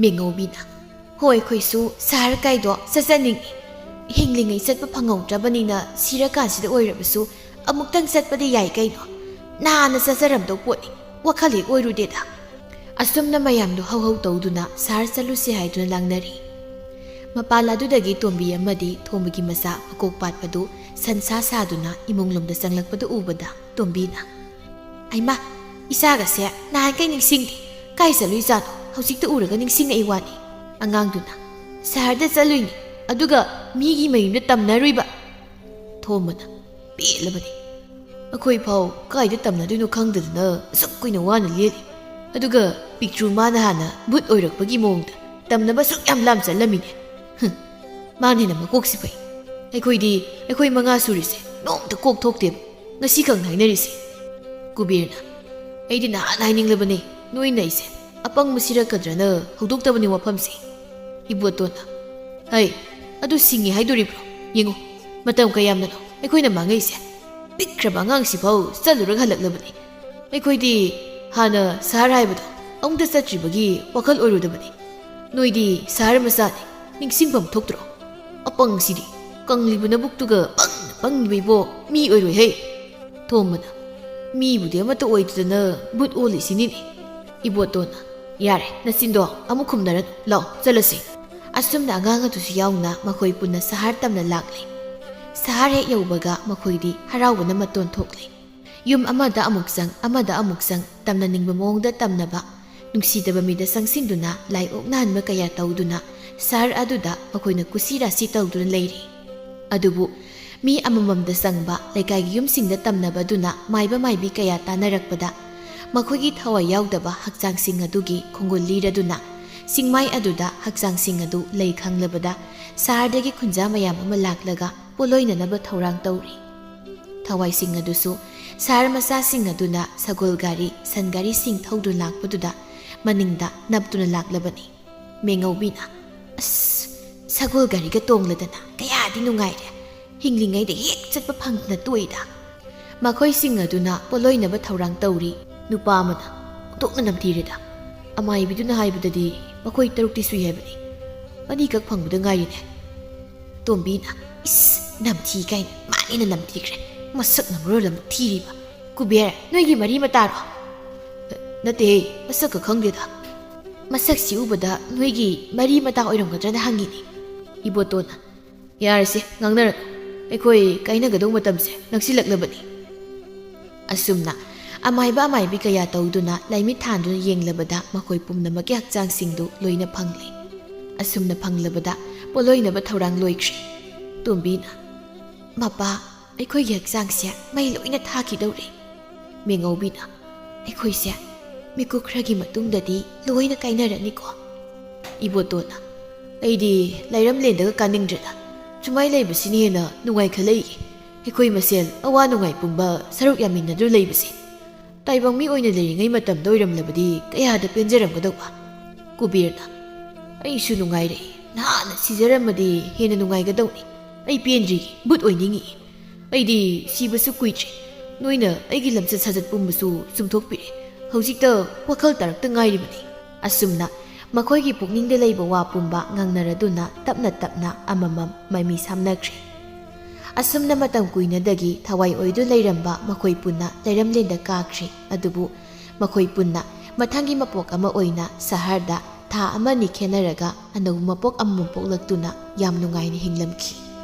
ꯃꯦꯉꯧꯕꯤꯅ, "ꯍꯣꯏ, ꯑꯩꯈꯣꯏꯁꯨ ꯁꯍꯔ ꯀꯥꯏꯗꯣ ꯆꯠꯆꯅꯤꯡꯉꯤ꯫ ꯍꯤꯡꯂꯤꯉꯩ ꯆꯠꯄ ꯐꯪꯍꯧꯗ꯭ꯔꯕꯅꯤꯅ ꯁꯤꯔꯀꯥꯟꯁꯤꯗ ꯑꯣꯏꯔꯕꯁꯨ ꯑꯃꯨꯛꯇꯪ ꯆꯠꯄꯗꯤ ꯌꯥꯏ ꯀꯩꯅꯣ꯫ ꯅꯍꯥꯟꯅ ꯆꯠꯆꯔꯝꯗꯧ ꯄꯣꯠꯅꯤ, ꯋꯥꯈꯜ ꯍꯦꯛ ꯑꯣꯏꯔꯨꯗꯦꯗ"꯫ ꯑꯁꯨꯝꯅ ꯃꯌꯥꯝꯗꯣ ꯍꯧ ꯍꯧ ꯇꯧꯗꯨꯅ ꯁꯍꯔ ꯆꯠꯂꯨꯁꯦ ꯍꯥꯏꯗꯨꯅ ꯂꯥꯡꯅꯔꯤ꯫ ꯃꯄꯥꯟ ꯑꯗꯨꯗꯒꯤ ꯇꯣꯝꯕꯤ ꯑꯃꯗꯤ ꯊꯣꯝꯕꯒꯤ ꯃꯆꯥ ꯃꯀꯣꯛ ꯄꯥꯠꯄꯗꯨ ꯁꯟꯁꯥ ꯁꯥꯗꯨꯅ ꯏꯃꯨꯡꯂꯣꯝꯗ ꯆꯪꯂꯛꯄꯗꯨ ꯎꯕꯗ ꯇꯣꯝꯕꯤꯅ, "ꯑꯩꯃꯥ, ꯏꯆꯥꯒꯁꯦ ꯅꯍꯥꯟꯈꯩ ꯅꯤꯡꯁꯤꯡꯗꯦ꯫ ꯀꯥꯏ ꯆꯠꯂꯨꯏꯖꯥꯠꯅꯣ? ꯍꯧꯖꯤꯛꯇ ꯎꯔꯒ ꯅꯤꯡꯁꯤꯡꯉꯛꯏ ꯋꯥꯅꯤ"꯫ ꯑꯉꯥꯡꯗꯨꯅ, "ꯁꯍꯔꯗ ꯆꯠꯂꯨꯏꯅꯤ, ꯑꯗꯨꯒ ꯃꯤꯒꯤ ꯃꯌꯨꯝꯗ ꯇꯝꯅꯔꯨꯏꯕ"꯫ ꯊꯣꯝꯕꯅ, "ꯄꯦꯜꯂꯕꯅꯤ꯫ ꯑꯩꯈꯣꯏ ꯐꯥꯎ ꯀꯥꯏꯗ ꯇꯝꯅꯗꯣꯏꯅꯣ ꯈꯪꯗꯗꯅ ꯑꯁꯨꯛ ꯀꯨꯏꯅ ꯋꯥꯅ ꯂꯦꯜꯂꯤ꯫ ꯑꯗꯨꯒ ꯄꯤꯛꯇ꯭ꯔꯨ ꯃꯥꯅ ꯍꯥꯟꯅ ꯚꯨꯠ ꯑꯣꯏꯔꯛꯄꯒꯤ ꯃꯑꯣꯡꯗ ꯇꯝꯅꯕ ꯑꯁꯨꯛ ꯌꯥꯝ ꯂꯥꯝ ꯆꯠꯂꯝꯃꯤꯅꯦ꯫ ꯍꯨꯝ, ꯃꯥꯅ ꯍꯦꯟꯅ ꯃꯀꯣꯛꯁꯤ ꯐꯩ꯫ ꯑꯩꯈꯣꯏꯗꯤ, ꯑꯩꯈꯣꯏ ꯃꯉꯥ ꯁꯨꯔꯤꯁꯦ ꯅꯣꯡꯃꯇ ꯀꯣꯛ ꯊꯣꯛꯇꯦꯕ꯫ ꯉꯁꯤ ꯈꯛ ꯍꯥꯏꯅꯔꯤꯁꯦ"꯫ ꯀꯨꯕꯦꯔꯅ, "ꯑꯩꯗꯤ ꯅꯍꯥꯟ ꯍꯥꯏꯅꯤꯡꯂꯕꯅꯦ, ꯅꯣꯏꯅ ꯑꯩꯁꯦ ꯑꯄꯪꯕ ꯁꯤꯔꯛꯀꯗ꯭ꯔꯅ ꯍꯧꯗꯣꯛꯇꯕꯅꯤ ꯋꯥꯐꯝꯁꯦ"꯫ ꯏꯕꯣꯇꯣꯟꯅ, "ꯍꯩ, ꯑꯗꯨ ꯁꯤꯡꯉꯤ ꯍꯥꯏꯗꯣꯔꯤꯕ꯭ꯔꯣ? ꯌꯦꯡꯉꯨ, ꯃꯇꯝ ꯀꯌꯥꯝꯅꯅꯣ ꯑꯩꯈꯣꯏꯅ ꯃꯥꯡꯉꯛꯏꯁꯦ꯫ ꯄꯤꯛꯈ꯭ꯔꯕ ꯑꯉꯥꯡꯁꯤꯐꯥꯎ ꯆꯠꯂꯨꯔꯒ ꯍꯜꯂꯛꯂꯕꯅꯤ꯫ ꯑꯩꯈꯣꯏꯗꯤ ꯍꯥꯟꯅ ꯁꯍꯔ ꯍꯥꯏꯕꯗꯣ ꯑꯃꯨꯛꯇ ꯆꯠꯇ꯭ꯔꯤꯕꯒꯤ ꯋꯥꯈꯜ ꯑꯣꯏꯔꯨꯗꯕꯅꯤ꯫ ꯅꯣꯏꯗꯤ ꯁꯍꯔ ꯃꯆꯥꯅꯤ, ꯅꯤꯡꯁꯤꯡꯐꯝ ꯊꯣꯛꯇ꯭ꯔꯣ? ꯑꯄꯪꯁꯤꯗꯤ, ꯀꯪꯂꯤꯕ ꯅꯕꯨꯛꯇꯨꯒ ꯄꯪꯅ ꯄꯪꯉꯤꯕ ꯏꯕꯣ, ꯃꯤ ꯑꯣꯏꯔꯣꯏꯍꯦ"꯫ ꯊꯣꯝꯕꯅ, "ꯃꯤꯕꯨꯗꯤ ꯑꯃꯠꯇ ꯑꯣꯏꯗꯗꯅ ꯚꯨꯠ ꯑꯣꯜꯂꯤꯁꯤꯅꯤꯅꯦ"꯫ ꯏꯕꯣꯇꯣꯟꯅ, "ꯌꯥꯔꯦ, ꯅꯆꯤꯟꯗꯣ ꯑꯃꯨꯛ ꯈꯨꯝꯅꯔꯅꯨ, ꯂꯥꯛꯑꯣ ꯆꯠꯂꯁꯤ"꯫ ꯑꯁꯨꯝꯅ ꯑꯉꯥꯡ ꯑꯗꯨꯁꯨ ꯌꯥꯎꯅ ꯃꯈꯣꯏ ꯄꯨꯟꯅ ꯁꯍꯔ ꯇꯝꯅ ꯂꯥꯛꯂꯦ꯫ ꯁꯍꯔ ꯍꯦꯛ ꯌꯧꯕꯒ ꯃꯈꯣꯏꯗꯤ ꯍꯔꯥꯎꯕꯅ ꯃꯇꯣꯟ ꯊꯣꯛꯂꯦ꯫ ꯌꯨꯝ ꯑꯃꯗ ꯑꯃꯨꯛ ꯆꯪ, ꯑꯃꯗ ꯑꯃꯨꯛ ꯆꯪ, ꯇꯝꯅꯅꯤꯡꯕ ꯃꯑꯣꯡꯗ ꯇꯝꯅꯕ, ꯅꯨꯡꯁꯤꯗꯕ ꯃꯤꯗ ꯆꯪꯁꯤꯟꯗꯨꯅ ꯂꯥꯏ ꯑꯣꯛꯅꯍꯟꯕ ꯀꯌꯥ ꯇꯧꯗꯨꯅ ꯁꯍꯔ ꯑꯗꯨꯗ ꯃꯈꯣꯏꯅ ꯀꯨꯁꯤ ꯔꯥꯁꯤ ꯇꯧꯗꯨꯅ ꯂꯩꯔꯤ꯫ ꯑꯗꯨꯕꯨ ꯃꯤ ꯑꯃꯃꯝꯗ ꯆꯪꯕ ꯂꯩꯀꯥꯏꯒꯤ ꯌꯨꯝꯁꯤꯡꯗ ꯇꯝꯅꯕꯗꯨꯅ ꯃꯥꯏꯕ ꯃꯥꯏꯕꯤ ꯀꯌꯥ ꯇꯥꯟꯅꯔꯛꯄꯗ ꯃꯈꯣꯏꯒꯤ ꯊꯋꯥꯏ ꯌꯥꯎꯗꯕ ꯍꯛꯆꯥꯡꯁꯤꯡ ꯑꯗꯨꯒꯤ ꯈꯣꯡꯒꯨꯜ ꯂꯤꯔꯗꯨꯅ ꯆꯤꯡꯃꯥꯏ ꯑꯗꯨꯗ ꯍꯛꯆꯥꯡꯁꯤꯡ ꯑꯗꯨ ꯂꯩ ꯈꯪꯂꯕꯗ ꯁꯍꯔꯗꯒꯤ ꯈꯨꯟꯖꯥ ꯃꯌꯥꯝ ꯑꯃ ꯂꯥꯛꯂꯒ ꯄꯣꯠꯂꯣꯏꯅꯅꯕ ꯊꯧꯔꯥꯡ ꯇꯧꯔꯤ꯫ ꯊꯋꯥꯏꯁꯤꯡ ꯑꯗꯨꯁꯨ ꯁꯍꯔ ꯃꯆꯥꯁꯤꯡ ꯑꯗꯨꯅ ꯁꯒꯣꯜ ꯒꯥꯔꯤ, ꯁꯟ ꯒꯥꯔꯤꯁꯤꯡ ꯊꯧꯗꯨꯅ ꯂꯥꯛꯄꯗꯨꯗ ꯃꯅꯤꯡꯗ ꯅꯞꯇꯨꯅ ꯂꯥꯛꯂꯕꯅꯤ꯫ ꯃꯦꯉꯧꯕꯤꯅ, "ꯑꯁ, ꯁꯒꯣꯜ ꯒꯥꯔꯤꯒ ꯇꯣꯡꯂꯗꯅ ꯀꯌꯥꯗꯤ ꯅꯨꯡꯉꯥꯏꯔꯦ꯫ ꯍꯤꯡꯂꯤꯉꯩꯗ ꯍꯦꯛ ꯆꯠꯄ ꯐꯪꯗꯅ ꯇꯣꯛꯏꯗ"꯫ ꯃꯈꯣꯏꯁꯤꯡ ꯑꯗꯨꯅ ꯄꯣꯠꯂꯣꯏꯅꯕ ꯊꯧꯔꯥꯡ ꯇꯧꯔꯤ꯫ ꯅꯨꯄꯥ ꯑꯃꯅ ꯑꯣꯟꯊꯣꯛꯅ ꯅꯝꯊꯤꯔꯦꯗ꯫ ꯑꯃꯥꯏꯕꯤꯗꯨꯅ ꯍꯥꯏꯕꯗꯗꯤ ꯃꯈꯣꯏ ꯇꯔꯨꯛꯇꯤ ꯁꯨꯏ ꯍꯥꯏꯕꯅꯤ꯫ ꯑꯅꯤꯈꯛ ꯐꯪꯕꯗ ꯉꯥꯏꯔꯤꯅꯦ꯫ ꯇꯣꯝꯕꯤꯅ, "ꯏꯁ, ꯅꯝꯊꯤ ꯀꯥꯏꯅ, ꯃꯥꯅ ꯍꯦꯟꯅ ꯅꯝꯊꯤꯈ꯭ꯔꯦ꯫ ꯃꯁꯛꯅ ꯃꯔꯣꯜ ꯑꯃ ꯊꯤꯔꯤꯕ꯫ ꯀꯨꯕꯦꯔ, ꯅꯣꯏꯒꯤ ꯃꯔꯤ ꯃꯇꯥꯔꯣ?" "ꯅꯠꯇꯦꯍꯦ, ꯃꯁꯛꯀ ꯈꯪꯗꯦꯗ꯫ ꯃꯁꯛꯁꯤ ꯎꯕꯗ ꯅꯣꯏꯒꯤ ꯃꯔꯤ ꯃꯇꯥ ꯑꯣꯏꯔꯝꯒꯗ꯭ꯔꯅ ꯍꯪꯉꯤꯅꯤ꯫" ꯏꯕꯣꯇꯣꯟꯅ, "ꯌꯥꯔꯦꯁꯦ, ꯉꯥꯡꯅꯔꯅꯨ꯫ ꯑꯩꯈꯣꯏ ꯀꯥꯏꯅꯒꯗꯧ ꯃꯇꯝꯁꯦ ꯅꯛꯁꯤꯜꯂꯛꯂꯕꯅꯤ꯫" ꯑꯁꯨꯝꯅ ꯑꯃꯥꯏꯕ ꯑꯃꯥꯏꯕꯤ ꯀꯌꯥ ꯇꯧꯗꯨꯅ ꯂꯥꯏꯃꯤꯠ ꯊꯥꯟꯗꯨꯅ ꯌꯦꯡꯂꯕꯗ ꯃꯈꯣꯏ ꯄꯨꯝꯅꯃꯛꯀꯤ ꯍꯛꯆꯥꯡꯁꯤꯡꯗꯨ ꯂꯣꯏꯅ ꯐꯪꯂꯦ꯫ ꯑꯁꯨꯝꯅ ꯐꯪꯂꯕꯗ ꯄꯣꯠꯂꯣꯏꯅꯕ ꯊꯧꯔꯥꯡ ꯂꯣꯏꯈ꯭ꯔꯦ꯫ ꯇꯣꯝꯕꯤꯅ, "ꯃꯄꯥ, ꯑꯩꯈꯣꯏꯒꯤ ꯍꯛꯆꯥꯡꯁꯦ ꯃꯩ ꯂꯣꯏꯅ ꯊꯥꯈꯤꯗꯧꯔꯦ꯫" ꯃꯦꯉꯧꯕꯤꯅ, "ꯑꯩꯈꯣꯏꯁꯦ ꯃꯤꯀꯨꯞ ꯈꯔꯒꯤ ꯃꯇꯨꯡꯗꯗꯤ ꯂꯣꯏꯅ ꯀꯥꯏꯅꯔꯅꯤꯀꯣ꯫" ꯏꯕꯣꯇꯣꯟꯅ, "ꯑꯩꯗꯤ ꯂꯩꯔꯝꯂꯦꯟꯗꯒ ꯀꯥꯅꯤꯡꯗ꯭ꯔꯦꯗ꯫ ꯁꯨꯃꯥꯏꯅ ꯂꯩꯕꯁꯤꯅ ꯍꯦꯟꯅ ꯅꯨꯡꯉꯥꯏꯈꯠꯂꯛꯏ꯫ ꯑꯩꯈꯣꯏ ꯃꯁꯦꯜ ꯑꯋꯥ ꯅꯨꯡꯉꯥꯏ ꯄꯨꯝꯕ ꯁꯔꯨꯛ ꯌꯥꯃꯤꯟꯅꯗꯨꯅ ꯂꯩꯕꯁꯦ꯫ ꯇꯥꯏꯕꯪ ꯃꯤ ꯑꯣꯏꯅ ꯂꯩꯔꯤꯉꯩ ꯃꯇꯝꯗ ꯑꯣꯏꯔꯝꯂꯕꯗꯤ ꯀꯌꯥꯗ ꯄꯦꯟꯖꯔꯝꯒꯗꯧꯕ꯫" ꯀꯨꯕꯦꯔꯅ, "ꯑꯩꯁꯨ ꯅꯨꯡꯉꯥꯏꯔꯦ꯫ ꯅꯍꯥꯟꯅ ꯁꯤꯖꯔꯝꯃꯗꯤ ꯍꯦꯟꯅ ꯅꯨꯡꯉꯥꯏꯒꯗꯧꯅꯤ꯫ ꯑꯩ ꯄꯦꯟꯗ꯭ꯔꯤ, ꯚꯨꯠ ꯑꯣꯏꯅꯤꯡꯉꯤ꯫ ꯑꯩꯗꯤ ꯁꯤꯕꯁꯨ ꯀꯨꯏꯗ꯭ꯔꯤ꯫ ꯅꯣꯏꯅ ꯑꯩꯒꯤ ꯂꯝꯆꯠ ꯁꯥꯖꯠ ꯄꯨꯝꯕꯁꯨ ꯆꯨꯝꯊꯣꯛꯄꯤꯔꯦ꯫ ꯍꯧꯖꯤꯛꯇ ꯋꯥꯈꯜ ꯇꯥꯔꯛꯇ ꯉꯥꯏꯔꯤꯕꯅꯤ꯫" ꯑꯁꯨꯝꯅ ꯃꯈꯣꯏꯒꯤ ꯄꯨꯛꯅꯤꯡꯗ ꯂꯩꯕ ꯋꯥ ꯄꯨꯝꯕ ꯉꯥꯡꯅꯔꯗꯨꯅ ꯇꯞꯅ ꯇꯞꯅ ꯑꯃꯃꯝ ꯃꯃꯤ ꯁꯥꯝꯅꯈ꯭ꯔꯦ꯫ ꯑꯁꯨꯝꯅ ꯃꯇꯝ ꯀꯨꯏꯅꯗꯒꯤ ꯊꯋꯥꯏ ꯑꯣꯏꯗꯨ ꯂꯩꯔꯝꯕ ꯃꯈꯣꯏ ꯄꯨꯟꯅ ꯂꯩꯔꯝꯂꯦꯟꯗ ꯀꯥꯈ꯭ꯔꯦ꯫ ꯑꯗꯨꯕꯨ ꯃꯈꯣꯏ ꯄꯨꯟꯅ ꯃꯊꯪꯒꯤ ꯃꯄꯣꯛ ꯑꯃ ꯑꯣꯏꯅ ꯁꯍꯔꯗ ꯊꯥ ꯑꯃꯅꯤ ꯈꯦꯟꯅꯔꯒ ꯑꯅꯧꯕ ꯃꯄꯣꯛ ꯑꯃꯃꯝ ꯄꯣꯛꯂꯛꯇꯨꯅ ꯌꯥꯝ ꯅꯨꯡꯉꯥꯏꯅ ꯍꯤꯡꯂꯝꯈꯤ꯫